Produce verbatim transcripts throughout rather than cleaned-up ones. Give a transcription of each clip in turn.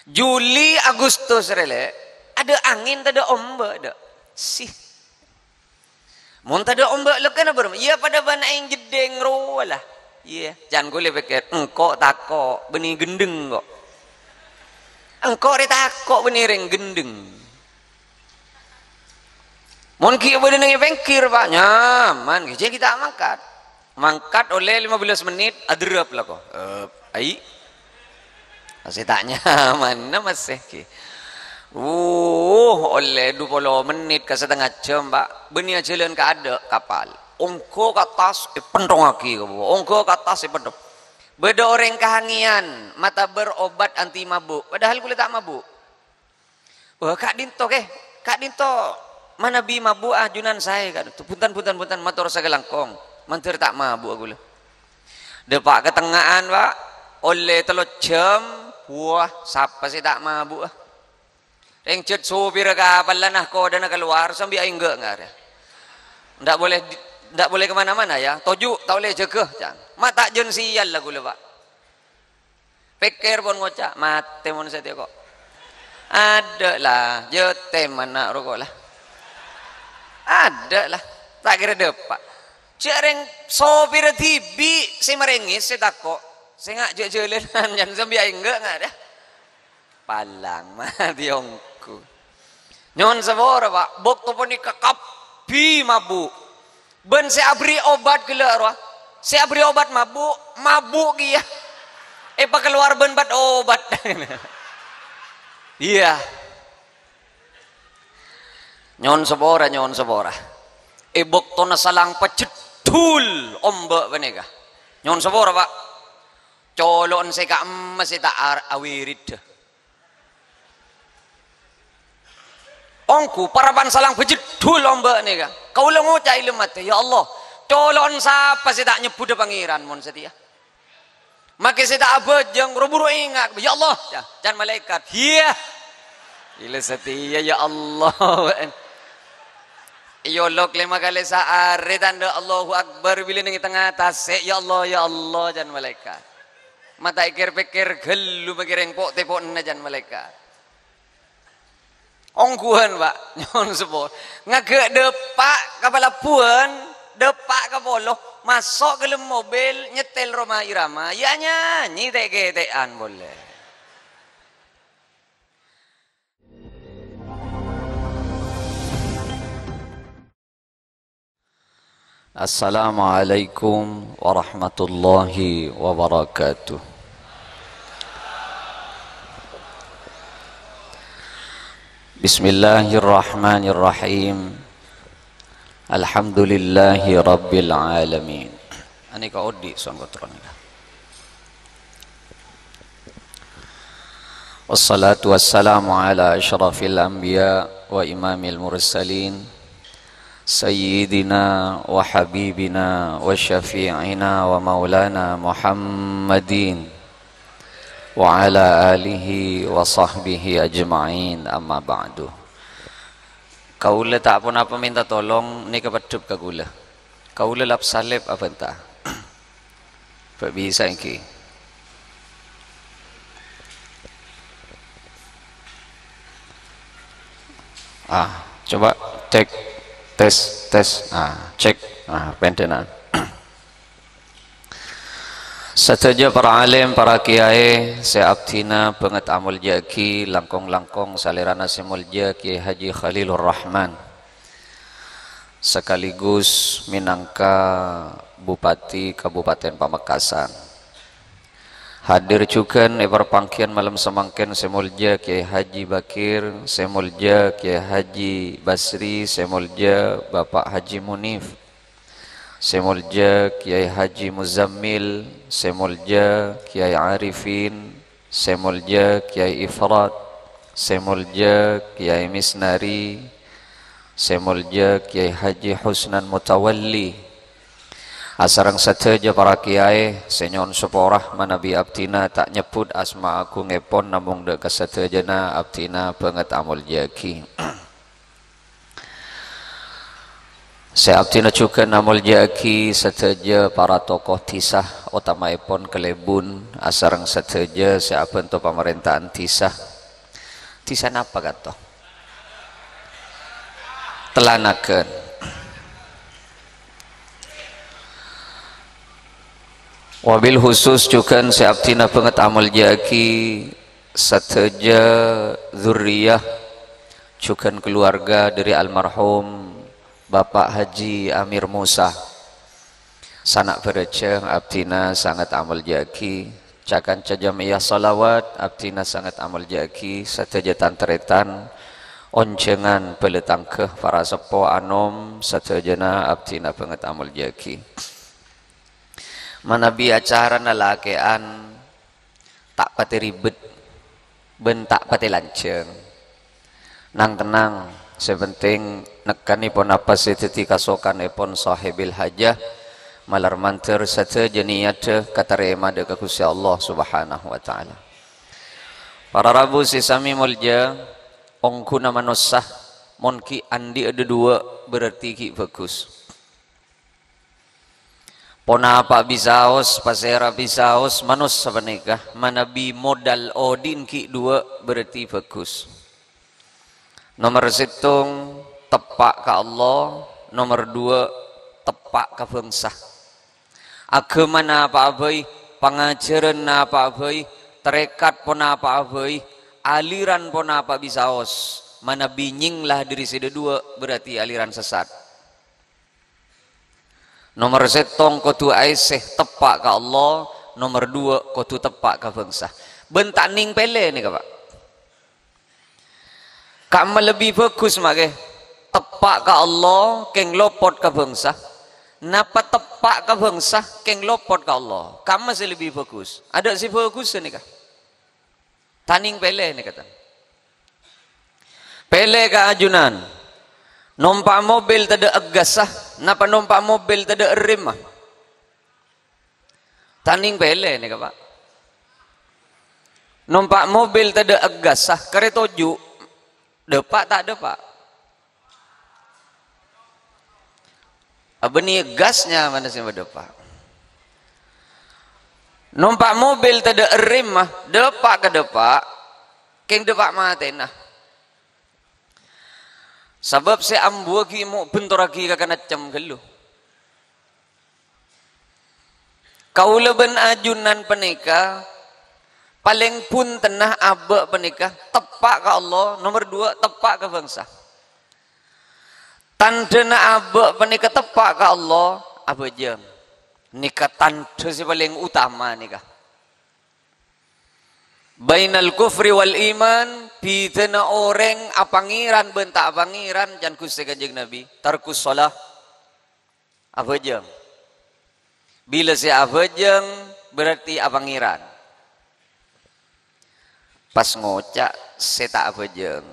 Juli, Agustus rè, Lè', adâ' angèn tadâ' ombâ', dâ'. Sih. Mon tadâ' ombâ' lèkana bârâmma? Iyâ, padâ bân aèng jeddhing rowa la. Iyâ, can ghulâ pèkkèr, engko' tako', bânnè ghendheng ko'. Engko' rè tako', bânnè rèng ghendheng. Mon ghi' bâdâ neng è pèngghir, Pa', nyaman, ghi' jhâ' ghi' ta' mangkat. Mangkat ollè lima belas mennit, aderrep la ko'. Ep, ai. Masih ta' nyaman, masih ghi. Uh, ollè dua puluh mennit ka satengnga jhâm, Pa'. Bânnè ajhâlân ka adâ' kapal. Ongghâ ka attas, èpenthongngaghi ka bâbâ. Ongghâ ka attas, èpenthong. Bâdâ orèng kahangèyan, matabâr obat anti mabuk. Padahal ghulâ ta' mabuk. Wah, ka'dinto, Kè. Ka'dinto manabi mabu'â ajunan saè, ka'dinto. Bhunten, bhunten, bhunten, mator sakalangkong. Mandhâr ta' mabu'â ghulâ. Dâpa' ka tengnga'an, Pa'. Ollè tello jhâm, wah, sapa sè ta' mabu'â? Rèng jhât sopirra kapalla nakodana kalowar, sambi aèngghâ' ngarè. Ndak boleh di-, ndak boleh kemana-mana ya. Toju', ta' ollè jâgâ, can. Ma' ta' jân sial la ghulâ, Pa'. Pèkkèr pon ngoca', "Matè mon satèya ko'." Adâ' la, jhâ' tèmana roko' la. Adâ' la, ta' kèra dâpa'. Jhâ' rèng sopirra dhibi' sè marèngès sè tako'. Sènga' jhâ' jhâlânan, can sambi aèngghâ' ngarè. Palang, matè ongghu. Nyo'on sapora, Pa'. Bâkto panèka kabbhi mabu'. Bân sè aberri' obat ghellâ' rowa. Sè aberri' obat mabu', mabu' kèya. Èpakalowar bân bât-obat. Iyâ. Nyo'on sapora, nyo'on sapora. È bâktona salang pajheddhul ombâ' panèka. Nyo'on sapora, Pa'. Colo'en sè ka'emma sè ta' ar-, awiridhâ. Ongghu, parappa'na salang pajheddhul ombâ' nèka. Kaulâ ngoca' è lem atè, "Ya Allah, colo'en sapa sè ta' nyebbhudhâ Pangèran mon satèya? Makè sè ta' abhâjâng, ro-buru enga', ya Allah," ca-, can malaèkat. Iyâ. Ila satèya, ya Allah. Èolok lèma kalè saarè, tandhâ Allahu Akbar, bilâ neng è tengnga tasè', "Ya Allah, ya Allah," can malaèkat. Ma' ta' èkèr-pèkkèr ghâllu makè rèng po'-, tèpo'na can malaèkat. Ongghuwân, Pa', nyo'on sapora. Ngaghâ' dâpa' ka palabbuwân, dâpa' ka polo, maso' ka lem mobil, nyetèl Rhoma Irama, ya nyanyi tè'-kètè'an polè. Assalamualaikum warahmatullahi wabarakatuh. Bismillahirrahmanirrahim. Alhamdulillahi rabbil alamin. Anèka odi' songkotronika. Wassalatu wassalamu ala asyrafil anbiya wa imamil mursalin, sayyidina wa habibina wa syafi'ina wa maulana Muhammadin, wa ala alihi wa sahbihi ajma'in, amma ba'du. Kaulâ ta' ponapa mènta tolong, nèka peddhep ka kaulâ. Kaulâ lap-salep abhânta. Bâ' bisa èngghi. Ah, coba cek, tes, tes. Ah, cek. Ah, pendhengan. Sadhâjâ para alim, para kiyaè sè abdhina bângèt amoljâ'aghi, langkong-langkong salèrana sè molja Kiai Haji Khalilur Rahman. Sekaligus minangka Bupati Kabupaten Pamekasan. Hadir jhughân è parpangghiyân malem samangkèn sè molja Kiai Haji Bakir, sè molja Kiai Haji Basri, sè molja Bapak Haji Munif, sè molja Kiai Haji Muzammil, sè molja Kiai Arifin, sè molja Kiai Ifrat, sè molja Kiai Misnari, sè molja Kiai Haji Husnan Mutawalli, asareng sadhâjâ para kiyaè sè nyo'on sapora manabi abdhina ta' nyebbhut asma agungngèpon, namong dâ' ka sadhâjâna abdhina bângèt amoljâ'aghi. Sè abdhina jhughân amoljâ'aghi sadhâjâ para tokoh dhisa, otamaèpon kalèbun, asareng sadhâjâ sè abhânto pamarènta'an dhisa, Dhisa napa kanto? Tellanaghân. Wabil khusus jhughân sè abdhina bhânget amoljâ'aghi sadhâjâ dzurriyah jhughân keluarga dhâri almarhum Bapak Haji Amir Musa. Sana' bhârâjâng abdhina sanget amoljâ'aghi, ca-kanca jam'iyah shalawat abdhina sanget amoljâ'aghi, sadhâjâ tan-tarètan, onjhângan bhâlâ tangghâ, para seppo anom, sadhâjâna abdhina bhânget amoljâ'aghi. Manabi acarana lakè'an, ta' patè ribet bân ta' patè lanjhâng. Nang-tennang, sè pentèng nekkanè ponapa sè dhâddhi kasokanèpon sohibil hajah, malar mandhâr sadhâjâ niyaddhâ katarèma dhâ' ka Ghustè Allah Subhanahu wa Ta'ala. Para rabu sè samè moljâ, ongghuna manossa, mon ghi' andi'â dhâduwâ' berarti ghi' bhâghus. Ponapa bisaos, pasèra bisaos manossa panèka, manabi modal odi'na ghi' dhuwâ' berarti bhâghus. Nomer sèttong, teppa' ka Allah, nomer dhuwâ', teppa' ka bhângsa. Aghâma napa'a bhâi, pangajhârân napa'a bhâi, tarèkat ponapa'a bhâi, aliran ponapa bisaos, manabi nyèngla dhâri sè dhâduwâ' berarti aliran sessat. Nomer sèttong kodhu aèssè teppa' ka Allah, nomer dhuwâ' kodhu teppa' ka bhângsa. Bân ta' nèng pèlè nèka, Pa'. Ka'emma lebbi bhâghus, ma' kè? Teppa' ka Allah, kèng lopot ka bhângsa. Napa teppa' ka bhângsa, kèng lopot ka Allah? Ka'emma sè lebbi bhâghus? Adâ' sè bhâghus nèka. Ta' nèng pèlè nèka, tan. Pèlè ka ajunan. Nompa' mobil tadâ' eggassa, napa nompa' mobil tadâ' rimma? Ta' nèng pèlè nèka, Pa'. Nompa' mobil tadâ' eggassa, karè toju', dâpa' ta' dâpa'? Abânnè gas nyamana sè madâpa'. Nompa' mobil tadâ' rimma, dâpa' ka dâpa', kèng dâpa' matèna. Sabâb sè ambuwâghi mo' bhentorraghi ka kanèccem ghâllu. Kaulâ bân ajunan panèka palèng bhuntenna abâ' panèka teppa' ka Allah, nomer dhuwâ' teppa' ka bhângsa. Tandhâna abâ' panèka teppa' ka Allah, abhâjâng. Nèka tandhâ sè palèng utama nèka. Bainal kufri wal iman, bidhâna orèng apangèran bân ta' apangèran, can Ghustè Kanjeng Nabi, tarkus shalah. Abhâjâng. Bilâ sè abhâjâng, berarti apangèran. Pas ngoca' sè ta' abhâjâng.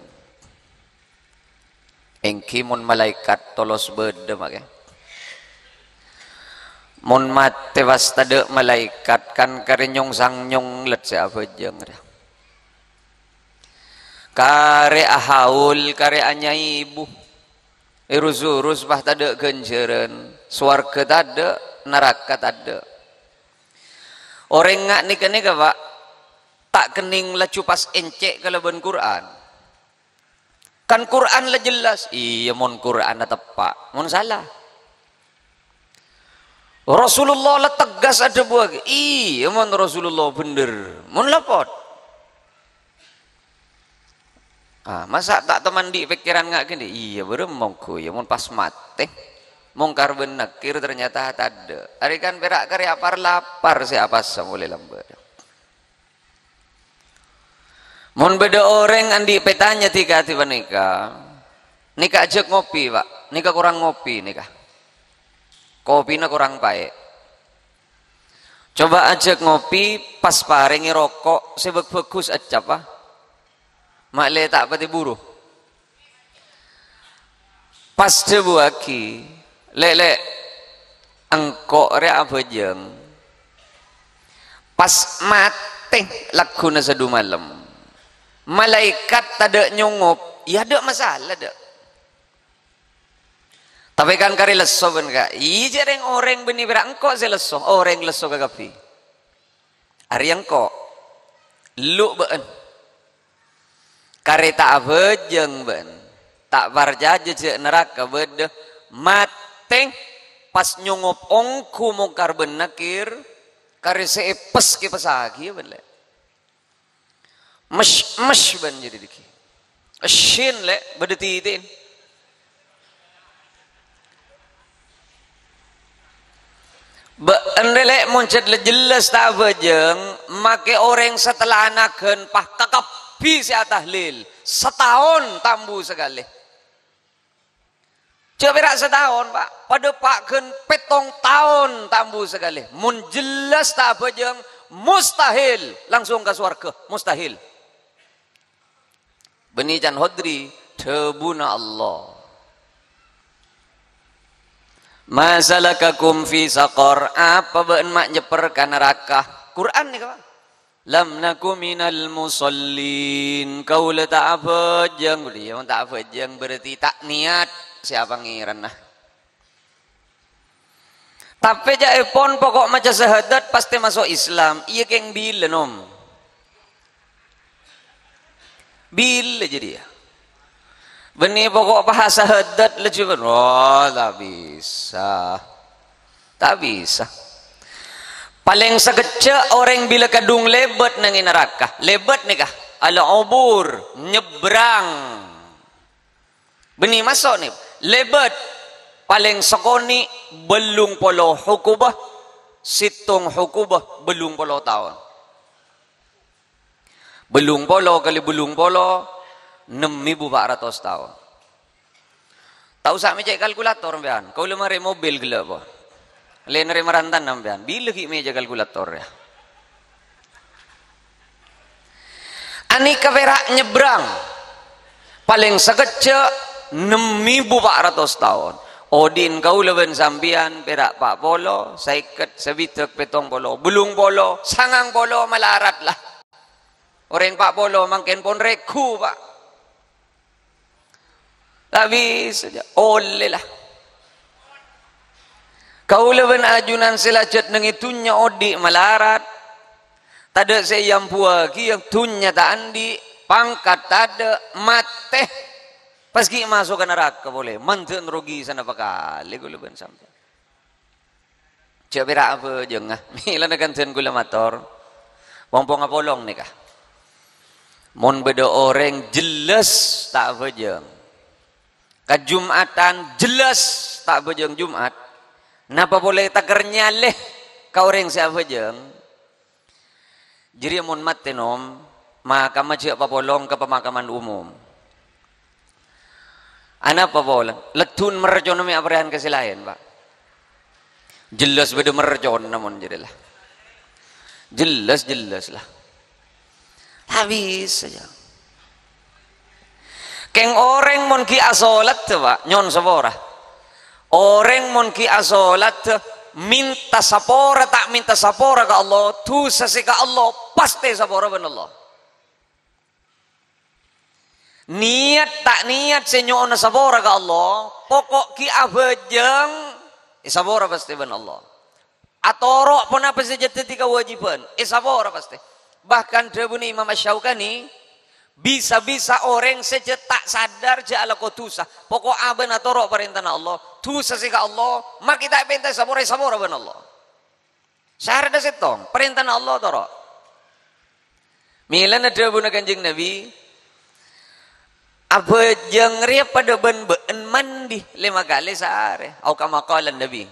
Èngghi mon malaèkat tolos bâdâ, ma' kè. Mon matè pas tadâ' malaèkat, kan karè nyong-sangnyong lèt sè abhâjâng, rè. Karè ahaul, karè anyaibu. Èrus-urus, pas tadâ' ghânjhârân. Sowarghâ tadâ', naraka tadâ'. Orèng nga' nèka-nèka, Pa', ta' kennèng laju pas èncè' kalabân Qur'an. Kan Qur'an la jelas. Iyâ, mon Qur'anna teppa', mon sala. Rasulullah la tegas adhâbuwâghi. Iyâ, mon Rasulullah bhender, mon lopot. Ah, masa' ta' toman andi' pèkkèran nga' ghâni? Iyâ, bârâmma ongghu, iyâ, mon pas matè. Mongkar bân Nakir ternyata tadâ'. Arè kan pèra' karè apar-lapar sè apasa molè lambâ'. Mon bâdâ orèng andi' pètanya dhika-dhika panèka, nèka ajhâk ngopi, Pa'. Nèka korang ngopi, nèka. Kopina korang paè'. Coba ajhâk ngopi, pas parèngè roko' sè bâg-bhâghus, ècap, Pa'. Ma'lè ta' patè buru. Pas dhâbuwâghi, "Lè', Lè', engko' rè abhâjâng. Pas matè lagghuna sadhumalem. Malaèkat tadâ' nyongop, iyâ adâ' masala, dâ'. Tapè kan karè lesso bân ka, iyâ jhâ' rèng-orèng bânnè pèra' engko' sè lesso, orèng lesso kakabbhi. Arèya engko', lu' bâ'ân." Arè ta' abhâjâng bâ'na. Ta' parcajâ jhâ' naraka bâdâ. Matè pas nyongop ongghu Mungkar bân Nakir, karè sè èpès-kèpèssaghi bâ'na, Lè'. Mes-, mes bâ'na jârèya dhâggi'. Shin, Lè', bâdâ titi'na. Bâ'na rè, Lè', mon jhât la jelas ta' abhâjâng, makè orèng sè tella' anaghân pas kakabbhi sè atahlil, sataon ta' embu sakalè. Jhâ' pèra' sataon, Pa', padâ pa' ghân pèttong taon ta' embu sakalè. Mon jelas ta' abhâjâng, mustahil langsung ka sowarghâ, mustahil. Bânnè can Hodri, dhâbuna Allah. "Ma salakakum fi saqar?" Apa bâ'na ma' nyèpper ka naraka? Qur'an nèka, Pa'. "Lam naku minal musallin." Kaulâ ta' abhâjâng. Iyâ, mon ta' abhâjâng berarti ta' niyat sè Pangèranna. Tapè ca'èpon pokok maca syahadat pastè maso' Islam. Iyâ kèng bilâ, Nom? Bilâ jârèya? Bânnè pokok pas syahadat laju, oh, ta' bisa. Ta' bisa. Palèng sakejjhâ' orèng bilâ kadhung lèbât neng è naraka. Lèbât nèka, al-ubur, nyèbrang. Bânnè maso' nè, lèbât palèng sakonè' bâllung polo hukubah, sèttong hukubah bâllung polo taon. Bâllung polo kalè bâllung polo, nem èbu pa' ratos taon. Ta' osa mècè' kalkulator, sampèyan. Kaulâ marè mobil ghellâ', Po. Lè narèma rantana, sampèyan. Bilâ ghi' mècè' kalkulator, yâ? Anèka pèra' nyèbrang. Palèng sakejjhâ' nem èbu pa' ratos taon. Odi'na kaulâ bân sampèyan pèra' pa' polo, sèket, sabidhâk, pèttong polo, bâllung polo, sangang polo malarat, la. Orèng pa' polo mangkèn pon règhu, Pa'. Ta' bisa, jâ. Ollè, la. Kaulâ bân ajunan sè la jhât neng è dhunnya odi' malarat. Tadâ' sè èambuwâghi, dhunnya ta' andi', pangkat tadâ', matè. Pas ghi' maso' ka naraka polè. Mandhâ'na rogi sanapa kalè kaulâ bân sampèyan. Jhâ' pèra' abhâjângnga. Mèlana kandhân kaulâ mator. Pong-pongnga polong nèka. Mon bâdâ orèng jelas ta' abhâjâng. Ka Jum'atan jelas ta' abhâjâng Jum'at. Napa polè takèr nyalè ka orèng sè abhâjâng? Jârèya mon matè, Nom, makamma jhâ' papolong ka pemakaman umum. Anapa polè? Leddhun mercona mè' aparèyan ka sè laèn, Pa'. Jelas bâdâ mercona mon jârèya, la. Jelas, jelas, la. La bisa, jâ. Kèng orèng mon ghi' asolat, Pa', nyo'on sapora. Orèng mon ghi' asolat, mènta sapora, ta' mènta sapora ka Allah, dhusa sè ka Allah, pastè sapora bân Allah. Niyat ta' niyat sè nyo'ona sapora ka Allah, poko' ghi' abhâjâng, èsapora pastè bân Allah. Atoro' ponapa sè jhât dhâddhi kawâjibhân, èsapora pastè. Bahkan dhâbuna Imam Asy-Syaukani, bisa-bisa orèng sè jhât ta' sadar jhâ' alako dhusa, poko' abâ'na atoro' parèntana Allah, dhusa sè ka Allah, makè ta' èpènta èsapora, èsapora bân Allah. Saradda sèttong, parèntana Allah toro'. Mèlana dhâbuna Kanjeng Nabi, "Abhâjâng rèya padâ bân bâ'en mandi lèma kalè saarè." Au kama qala Nabi.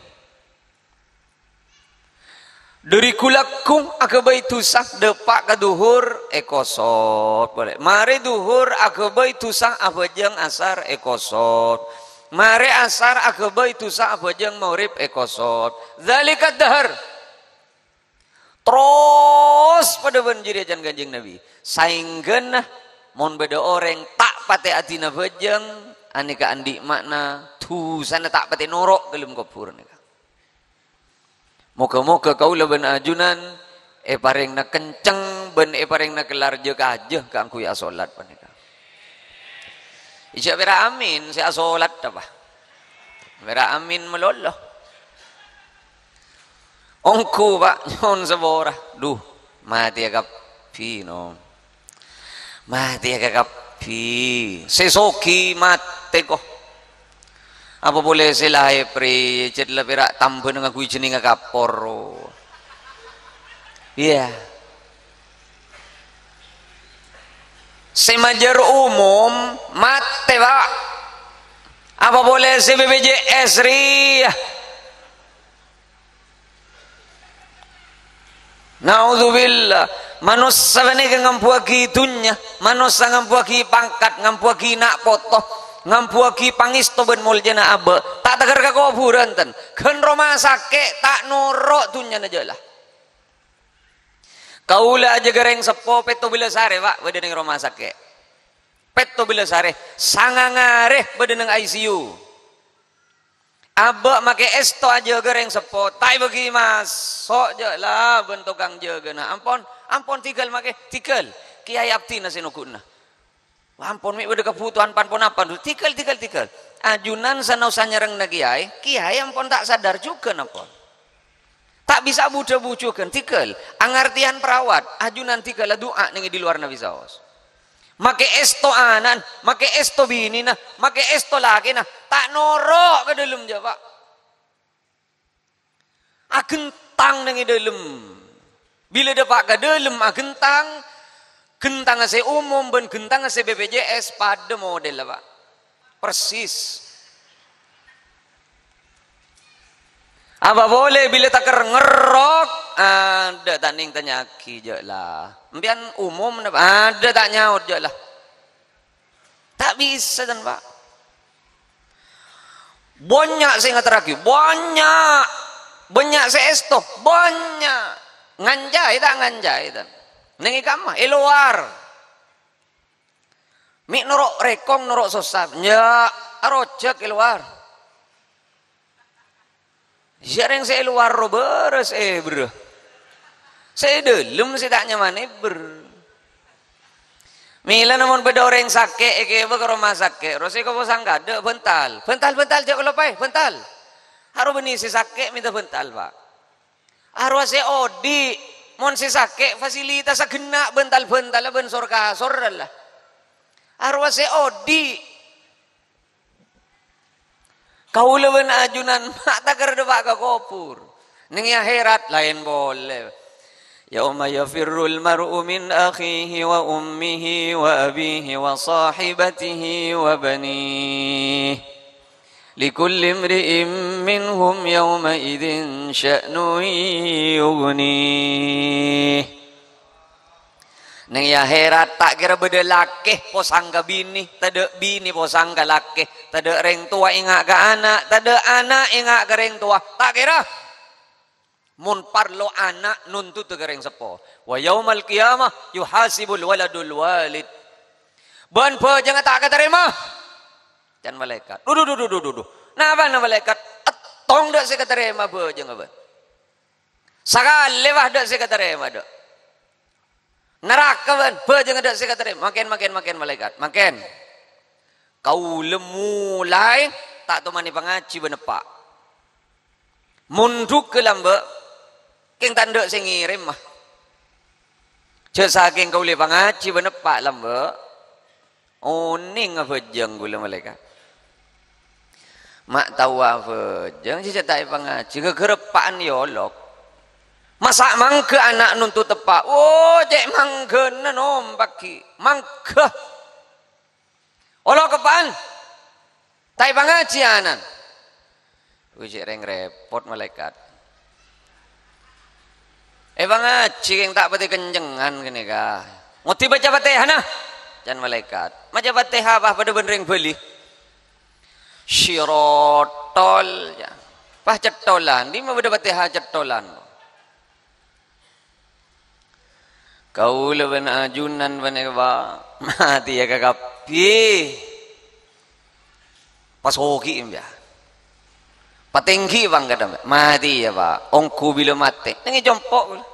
Dhâri ghulâ-ghulâ aghâbây dhusa, dâpa' ka dhuhur, èkosot polè. Marè dhuhur aghâbây dhusa, abhâjâng asar, èkosot. Marè asar aghâbây dhusa, abhâjâng maghrib, èkosot. Dzalika dahar. Terros padâ bân jârèya can Kanjeng Nabi. Saèngghâna mon bâdâ orèng ta' patè adina bhâjâng, anèka andi' ma'na dhusana ta' patè noro' ka dâlem kobhur nèka. Moghâ-moghâ kaulâ bân ajunan èparèngana kenceng bân èparèngana kellar jâ-kajâ kaangghuy asolat panèka. Ijâ pèra' amin sè asolat apa? Pèra' amin malolo. Ongghu, Pa', nyo'on sapora. Dhu, matèya kabbhi, no. Matèya ka kabbhi. Sè soghi matè, ko. Apa polè sè laèp rè, cè' la pèra' tambhâna ngangghuy jhennengnga kapor. Iyâ. Sè majâr umum matè, Pa'. Apa polè sè B P J S rè? Naudzubillah. Manossa panèka ngambuwâghi dhunnya, manossa ngambuwâghi pangkat, ngambuwâghi na' poto, ngambuwâghi pangèsto bân moljâna abâ'. Ta' tèkèr ka kobhurân, ten. Ghân roma sakè' ta' noro' dhunnyana jâ' la. Kaulâ ajâgâ rèng seppo pètto bellâs arè, Pa', bâdâ neng roma sakè'. Pètto bellâs arè, sangang arè bâdâ neng I C U. Abâ' makè èsto ajâgâ rèng seppo, ta' èbâghi maso' jâ' la bân tokang jâgâna. Ampon, ampon, tèghâl makè, tèghâl. Kèyaè abdhina sè noggu'na. Ampon, mè' bâdâ kabhutowan pan-ponapan, tèghâl, tèghâl, tèghâl. Ajunan sanaossa nyarèngana kèyaè, kèyaè ampon ta' sadar jhughân ampon. Ta' bisa bu-dhâbu jhughân, tèghâl. Angartèyan perawat, ajunan tèghâl adu'a neng è di lowarra bisaos. Makè èsto ana'na, makè èsto binèna, makè èsto lakèna, ta' noro' ka dâlem jâ', Pa'. Aghentang neng è dâlem. Bilâ dâpa' ka dâlem aghentang, ghentangnga sè umum bân ghentangnga sè B P J S padâ modella, Pa'. Persis. Apa polè bilâ tèkèr ngerrok, adâ' ta' nèng tanya'aghi jâ' la. Empèyan umum napa? Adâ' ta' nyaot jâ' la. Ta' bisa, ten, Pa'. Bânnya' sè ngaterraghi, bânnya'. Bânnya' sè èsto, bânnya'. Nganca'è ta' nganca'è, ten. Neng è kamma, è lowar. Mè' noro' rèkong, noro' sossa. Nya, arojhâk è lowar. Iyâ, rèng sè è lowar ro bârâs, eh, bârâ. Sè è dâlem sè ta' nyaman, eh, bârâ. Mèlana mon bâdâ orèng sakè' èkèbâ ka roma sakè', ro sè èkoposang kaadâ', bântal. Bântal, bântal, jâ' kalopaè, bântal. Aro bânnè sè sakè' mènta bântal, Pa'. Arowa sè odi', mon sè sakè' fasilitassa ghenna' bântal-bântalla bân sor-kasorra la. Arowa sè odi'. Kaulâ bân ajunan ma' tèkèr dâpa' ka kobhur. Neng è akhèrat laèn polè. Yauma yafirrul mar'u min akhihi wa ummihi wa abihi wa sahibatihi wa banihi. Likulli imri'im minhum yauma idzin sya'nun yughnih. Neng è akhèrat ta' kèra bâdâ lakè posang ka binè, tadâ' binè posang ka lakè, tadâ' rèng towa enga' ka ana', tadâ' ana' enga' ka rèng towa, ta' kèra. Mon parlo ana' nontoda ka rèng seppo. Wa yaumal qiyamah yuhasibul waladul walid. Bân bhâjângnga ta' katarèma. Can malaèkat. Dhu, dhu, dhu, dhu, dhu, dhu. Napana malaèkat? Èttong dâ' sè katarèma bhâjângnga bân. Sakalè, wah, dâ' sè katarèma, dâ'. Naraka, bân, bhâjângnga dâ' sè katarèma. Mangkèn, mangkèn, mangkèn, malaèkat. Mangkèn. Kaulâ molaè ta' tomanè pangajhi bân eppa'. Mondhugghâ lambâ', kèng ta' endâ' sè ngèrèm, ma. Jhâ' sakèng kaulâ pangajhi bân eppa' lambâ', onèng abhâjâng kaulâ malaèkat. Ma' tao abhâjâng, jhâ' ta' èpangajhi, ghâghâr eppa'en èolok. Masa' mangghâ ana' nontot eppa', wo, cè' mangghâna nompaghi, mangghâ. Olok eppa'en. Ta' èpangajhi ana'na. Wih, cè' rèng rèpot malaèkat. Èpangajhi kèng ta' patè kencengan ghânèka. Ngodhi maca Fatihana, can malaèkat. Maca Fatiha apa padâ bân rèng Bali? Sirotol, ya. Pas cettolan, dimma padâ Fatiha cettolan. Kaulâ bân ajunan panèka, Pa', matèya kakabbhi. Pasoghi, embiyâ. Patèngghi pangkaddhâ, embiyâ. Matèya, Pa'. Ongghu bilâ matè. Neng è compo' kaulâ.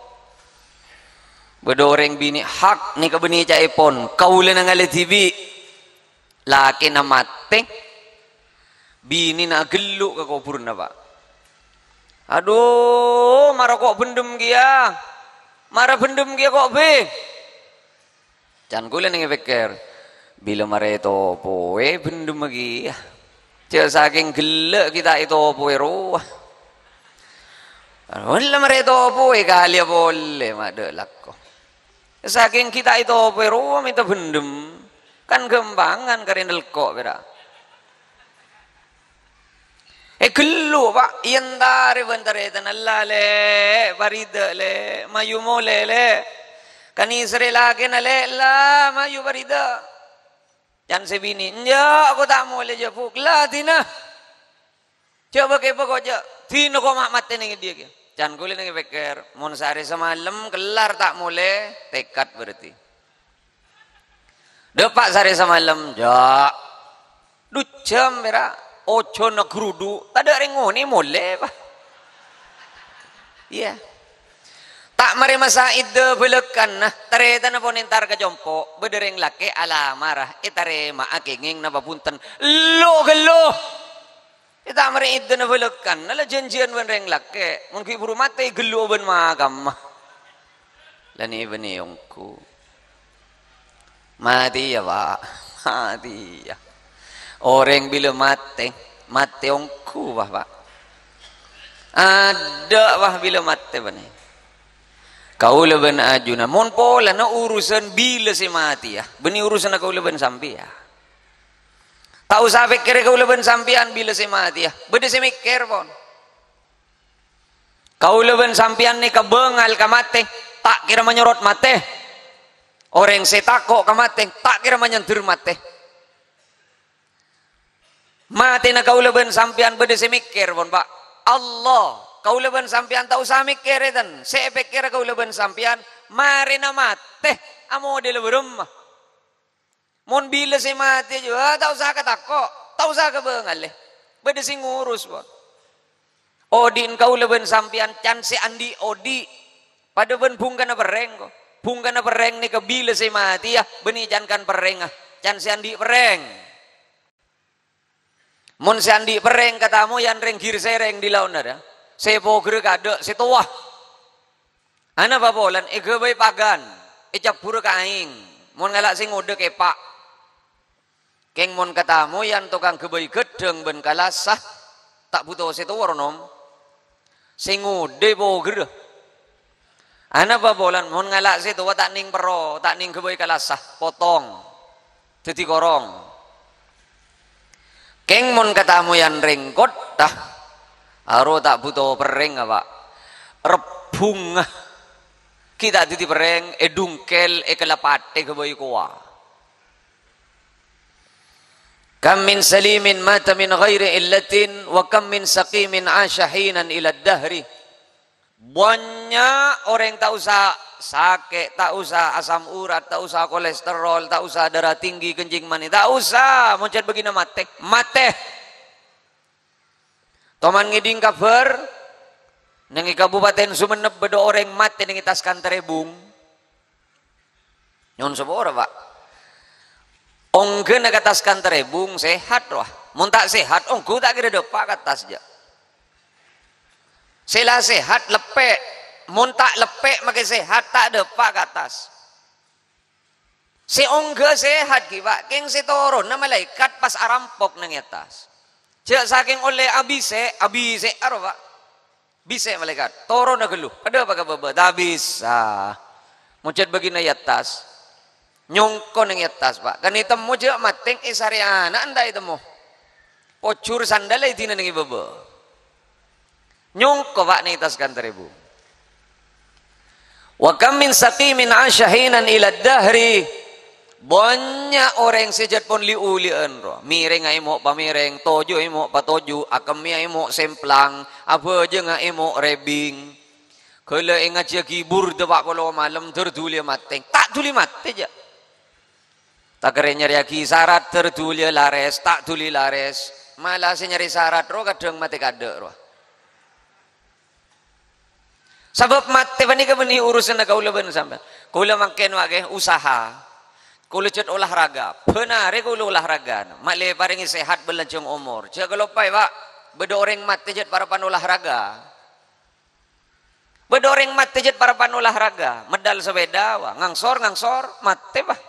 Bâdâ orèng binè' hak nèka bânnè ca'èpon. Kaulâ nangalè dhibi'. Lakèna matè, binèna aghâllu' ka kobhurrâ, Pa'. Adhu, mara ko' bhendhem kèya. Mara bhendhem kèya ko' bhâi. Can kaulâ neng èpèkkèr, Bilâ marè ètopoè bhendhemma kèya. Jhâ' sakèng ghellâ' ghi' ta' ètopoè rowa. Bilâ marè ètopoè kalèya polè ma' dâ' lako. Sakèng ghi' ta' ètopoè rowa mènta bhendhem. Kan ghâmpangan karè nèlko' pèra'. È ghellu, Pa', èyentarè bân tarètanna, "Ella, Lè', parida, Lè', mayu molè, Lè'. Kanèserrè lakèna, Lè', ella, mayu parida." Can sè binè, "Enjâ', ko ta' molè, jhâ', Bu', ella dina. Jhâ' bâ-kèbâ, ko, jhâ', dina ko ma' matè neng è ḍiyâ kèya." Can kaulâ neng èpèkkèr, "Mon saarè samalem kellar ta' molè, tekad berarti." Ḍâpa' saarè samalem, jhâ'. Ḍu jhâm pèra', ojhân aghruḍu', taḍâ' rèng onèng molè, Pa'. Iyâ. Ta' marè masa iddah bâlâkana, tarètanna pon èntar ka compo', bâḍâ rèng lakè' alamara, ètarèma'a kèngèng napa bhunten. Lo' ghellu. È ta' marè iddhâna bâlâkana la jhânjhiyân bân rèng lakè'. Mon ghi' bhuru matè, ghellu bân makamma. La nè-bânnè ongghu. Matè, yâ, Pa'. Matè, yâ. Orèng bilâ matè, matè ongghu, Pa', Pa'. Aḍâ', Pa', bilâ matè bânnè. Kaulâ bân ajunan, mon polana urusan bilâ sè matèya, bânnè urusanna kaulâ bân sampèyan. Ta' osa pèkkèrè kaulâ bân sampèyan bilâ sè matèya. Bâḍâ sè mèkkèr, pon. Kaulâ bân sampèyan nèka bângal ka matè, ta' kèra manyorot matè. Orèng sè tako' ka matè, ta' kèra manyandher matè. Matèna kaulâ bân sampèyan bâḍâ sè mèkkèr, pon, Pa'. Allah, kaulâ bân sampèyan ta' osa mèkkèrè, ten. Sè èpèkkèra kaulâ bân sampèyan, marèna matè, amodèla bârâmma. Mon bilâ sè matè jiyâ, ta' osa katako', ta' osa kabângalè. Bâḍâ sè ngurus, pon. Oḍi'na kaulâ bân sampèyan can sè anḍi' oḍi'. Paḍâ bân bhungkana perrèng, ko. Bhungkana perrèng nèka bilâ sè matèya, bânnè can kan perrèngnga, can sè anḍi' perrèng. Mon sè anḍi' perrèng katamoyan rèng gir-sèrèng ḍi laonna, ra. Sè pogherra kaḍâ', sè towa. Anapa polana èghâbây pagan, ècabbhurâ ka aèng. Mon ngala' sè ngodâ kèpa'. Kèng mon katamoyan tokang ghâbây ghâḍḍhâng bân kalassa, ta' bhuto sè towa, ro, nom. Sè ngodâ pogherra. Anapa polana mon ngala' sè towa ta' nèng perro, ta' nèng ghâbây kalassa, potong. Dhâddhi korong. Kèng mon katamoyan rèng kottha, aro ta' bhuto perrèng, apa? Rebbhungnga. Ghi' ta' dhâddhi perrèng, èḍungkèl, èkalapathè ghâbây kowa. Kam min salimin mata min ghairi illatin, wa kam min saqimin asya hinan ila dahri. Bânnya' orèng ta' osa sakè', ta' osa asam urat, ta' osa kolesterol, ta' osa darah tinggi, kencing manis, ta' osa, mon cè' bâgina matè, matè. Toman ngèḍing kabhâr, neng è Kabupaten Sumenep bâḍâ orèng matè neng è attas Kantarèbung. Nyo'on sapora, Pa'. Ongghâna ka attas Kantarèbung, sehat, rowa. Mon ta' sehat, ongghu ta' kèra ḍâpa' ka attas, jhâ'. Sè la sehat, leppè'. Mon ta' leppè', makè sehat, ta' ḍâpa' ka attas. Sè ongghâ sehat, ghi, Pa'. Kèng sè toronna malaèkat pas arampok neng è attas. Jhâ' sakèng ollè abisè', abisè', aro, Pa'. Bisè' malaèkat, toronna ghâllu. Paḍâ apa ka bâbâ? Ta' bisa. Mon cè' bâgina è attas. Nyongko neng è attas, Pa'. Kan ètemmo jhâ' matèng è sarèana enda ètemmo. Pojhur sandal èdina neng è bâbâ. Nyongko, Pa', neng è attas Kantarèbung. Wa kam min saqimin asya hinan ila dahri. Bânnya' orèng sè jhât pon li-uli'an, ro. Mèrèngnga èmo' pamèrèng, toju' èmo' patoju', akemmèya èmo' semplang, abhâjângnga èmo' rèbing. Ghellâ' èngajhiyâghi burdâ pa' polo malem, ḍâr dhuli matè. Ta' dhuli matè, jhâ'. Ta' kèra nyarèyaghi sarat, ḍâr dhuli larès, ta' dhuli larès. Mala sè nyarè sarat, ro, kaḍhâng matè kaḍâ', ro. Sabâb matè panèka bânnè urusanna kaulâ bân sampèyan. Kaulâ mangkèn, wa', ghi, usaha. Kaulâ jhât olahraga. Bân arè kaulâ olahraga. Ma' lè parèngè sehat bân lanjhâng omor. Jhâ' kaloppaè, Pa'. Bâḍâ orèng matè jhât parappa'na olahraga. Bâḍâ orèng matè jhât parappa'na olahraga. Meḍḍâl sapèḍa, wa', ngangsor, ngangsor, matè, Pa'.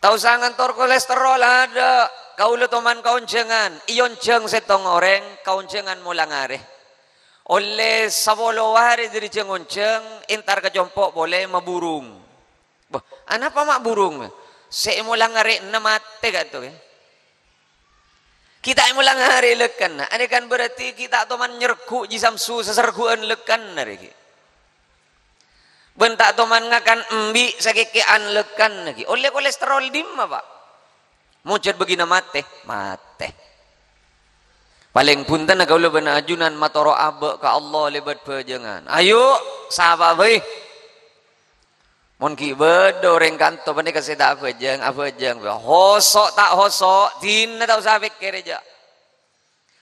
Ta' osa ngantor kolesterol, adâ'. Kaulâ toman ka onjhângan, èonjhâng sèttong orèng ka onjhângan molang arè. Ollè sapolo arè dâri jhâng onjhâng, entar ka compo' polè maburung. Bâh, anapa ma' burung? Sè èmolang arèna matè ka'dinto, yâ. Ghi' ta' èmolang arè lèkkanna. Arè kan berarti ghi' ta' toman nyerghu' ji samsu sasarghu'ân lèkkanna rè ghi'. Bân ta' toman ngakan embi' sakèkè'an lèkkanna ghi'. Ollè kolesterol dimma, Pa'? Mojhât bâgina matè, matè. Palèng bhuntenna kaulâ bân ajunan matoro' abâ' ka Allah lèbât bhâjângan. Ayo, sapa bhâi? Mon ghi' bâdâ orèng kanto panèka sè ta' abhâjâng, abhâjâng. Hoso' ta' hoso', dinah ta' osa pèkkèrè jâ'.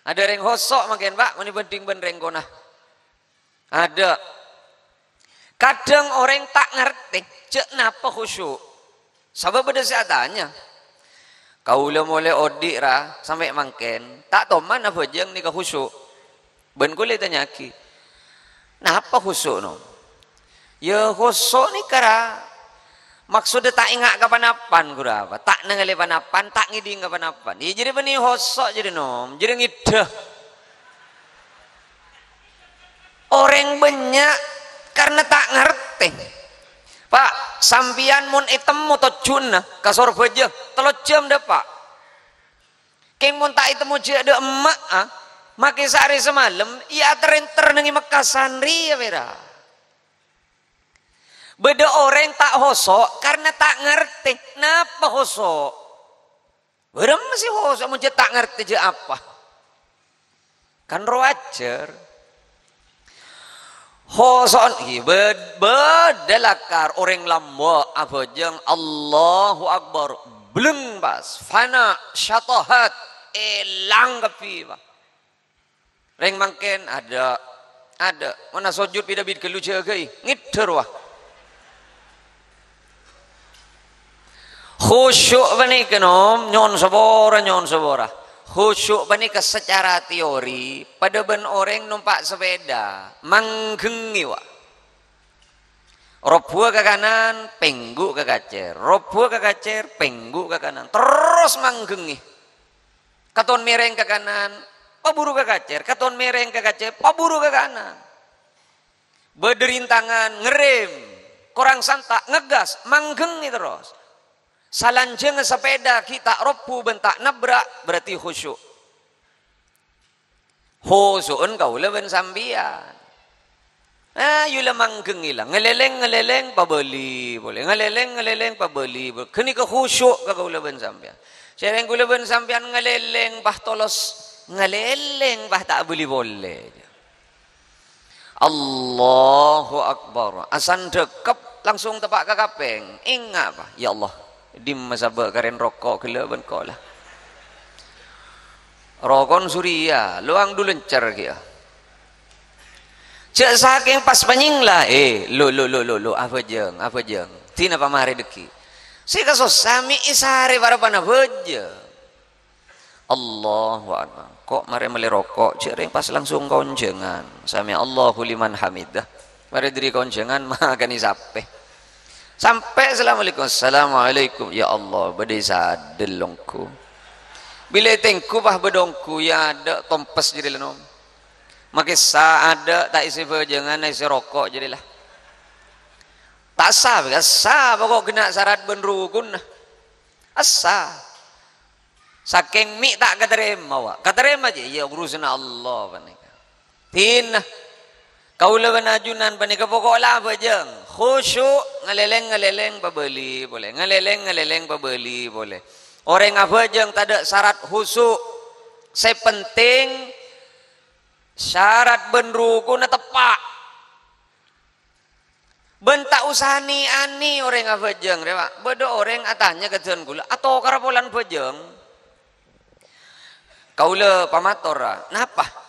Adâ' rèng hoso' mangkèn, Pa', mon èbhândhing bân rèng kona. Adâ'. Kadhâng orèng ta' ngartè jâ' napa khusyuk. Sabâb bâdâ sè atanya, "Kaulâ molè odi', ra, sampè' mangkèn, ta' toman abhâjâng nèka khusyuk." Bân kaulâ ètanya'aghi, "Napa khusyuk, Nom?" "Yâ, khusyuk nèka, ra, maksoddhâ ta' enga' ka panapan, ghuru apa? Ta' nangalè panapan, ta' ngèdhing ka panapan." "Iyâ, jârèya bânnè khusyuk jârèya, Nom, jârèya ngèdhâ." Orèng bânnya' karna ta' ngartè. Pa', sampèyan mon ètemmo tojjhuna ka Sorbhâjâ, tello jam dâpa'. Kèng mon ta' ètemmo jâ' dâ' emma'a, makè saarè samalem, iyâ ater-enter neng è Mekka sanrèya pèra'. Bâdâ orèng ta' hoso' karna ta' ngartè napa hoso'. Bârâmma sè hoso' mon jâ' ta' ngartè jâ' apa? Kan ro wajâr. Hoso'na, iyâ, bâd-, bâdâ lakar orèng lambâ' abhâjâng, Allahu Akbar, bleng pas, fana, syatahat, èlang kabbhi, Pa'. Rèng mangkèn, adâ', adâ'. Mon asojud bit-abit ghâllu jâgâ'i, ngèdhâ rowa. Khusyuk panèka, Nom, nyo'on sapora, nyo'on sapora. Khusyuk panèka sacara teori padâ bân orèng nompa' sapèda, mangghengngè, wa. Robbhuwâ ka kanan, pèngghu' ka kacèr. Robbhuwâ ka kacèr, pèngghu' ka kanan. Terros mangghengngè. Katon mèrèng ka kanan, paburu ka kacèr. Katon mèrèng ka kacèr, paburu ka kanan. Bâdâ rintangan, ngerrem. Korang santa', ngegas, mangghengngè terros. Salanjhângnga sapèda ghi' ta' robbhu bân ta' nabbhra', berarti khusyuk. Khusyu'en kaulâ bân sampèyan. Ayu la mangghengngè la, ngalèlèng-ngalèlèng pabâli polè, ngalèlèng-ngalèlèng pabâli polè. Ghânèka khusyuk ka kaulâ bân sampèyan. Sèrèng kaulâ bân sampèyan ngalèlèng, pas tolos ngalèlèng, pas ta' bâli polè. Allahu Akbar. Asandhâkep langsung teppa' ka kapèng. Enga', Pa'. Ya Allah, dimma sabâ' karèn roko' ghellâ' bân kola. Rokon Suriya, lowang du lencer kèya. Jâ' sakèng pas panyèngla, eh, lo, lo, lo, lo, lo, abhâjâng, abhâjâng. Dinah pamarè dhâggi'. Sè kasossa mè' èsarè parappa'na abhâjâng. Allahu Akbar. Ko' marè mellè roko', jâ' rèng pas langsung ka onjhângan. Sami'allahu liman hamidah. Marè dâri ka onjhângan, makanè sapè. Sampè' assalamualaikum. Assalamualaikum. Ya Allah, bâdâ è sadel ongghu. Bilâ ètengghu, pas bâdâ ongghu, ya adâ' tompes jârèya la, Nom. Makè sa adâ' ta' èssè bhâjângan, èssè roko' jârèya la. Ta' essa, essa pokok ghenna' sarat bân rukunna. Essa. Sakèng mè' ta' katarèma, wa. Katarèma jâ, iyâ, urusanna Allah panèka. Dinah. Kaulâ bân ajunan panèka pokok la abhâjâng. Khusyuk, ngalèlèng-ngalèlèng pabâli polè. Ngalèlèng-ngalèlèng pabâli polè. Orèng abhâjâng tadâ' sarat khusyuk. Sè pentèng, sarat bân rukunna teppa'. Bân ta' osa nè-anè orèng abhâjâng rèya, Pa'. Bâdâ orèng atanya ka dân kaulâ, "Atokara polana bhâjâng?" Kaulâ pamator, ra, "Napa?"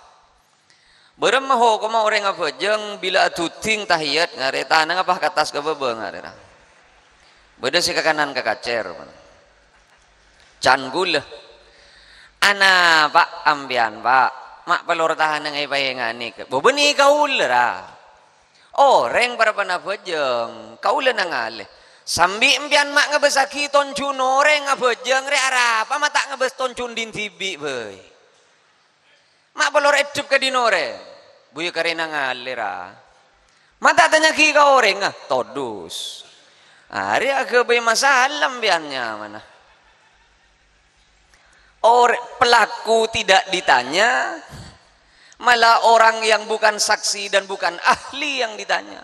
"Bârâmma hokomma orèng abhâjâng bilâ adhuding tahiyat ngarè, tanangnga pas ka attas ka bâbâ ngarè, ra?" Bâdâ sè ka kanan ka kacèr, Pa'. Can kaulâ. "Ana, Pa', ampèyan, Pa', ma' parlo tanangnga èpaènganè ka." "Bâ, bânnè kaulâ, ra." Orèng parappa'na abhâjâng, kaulâ nangalè. Sambi empèyan ma' ngabâssaghi tonjhuna orèng abhâjâng rè arapa ma' ta' ngabâs tonjhuna dhin dhibi' bhâi. Ma' polor èdhep ka dhinna orèng. Buya karè nangalè ra. Ma' ta' tanya'aghi ka orèng, ah, todus. Arè aghâbây masalah empèyan nyamana. Or-, pelaku tidak ditanya, malah orang yang bukan saksi dan bukan ahli yang ditanya.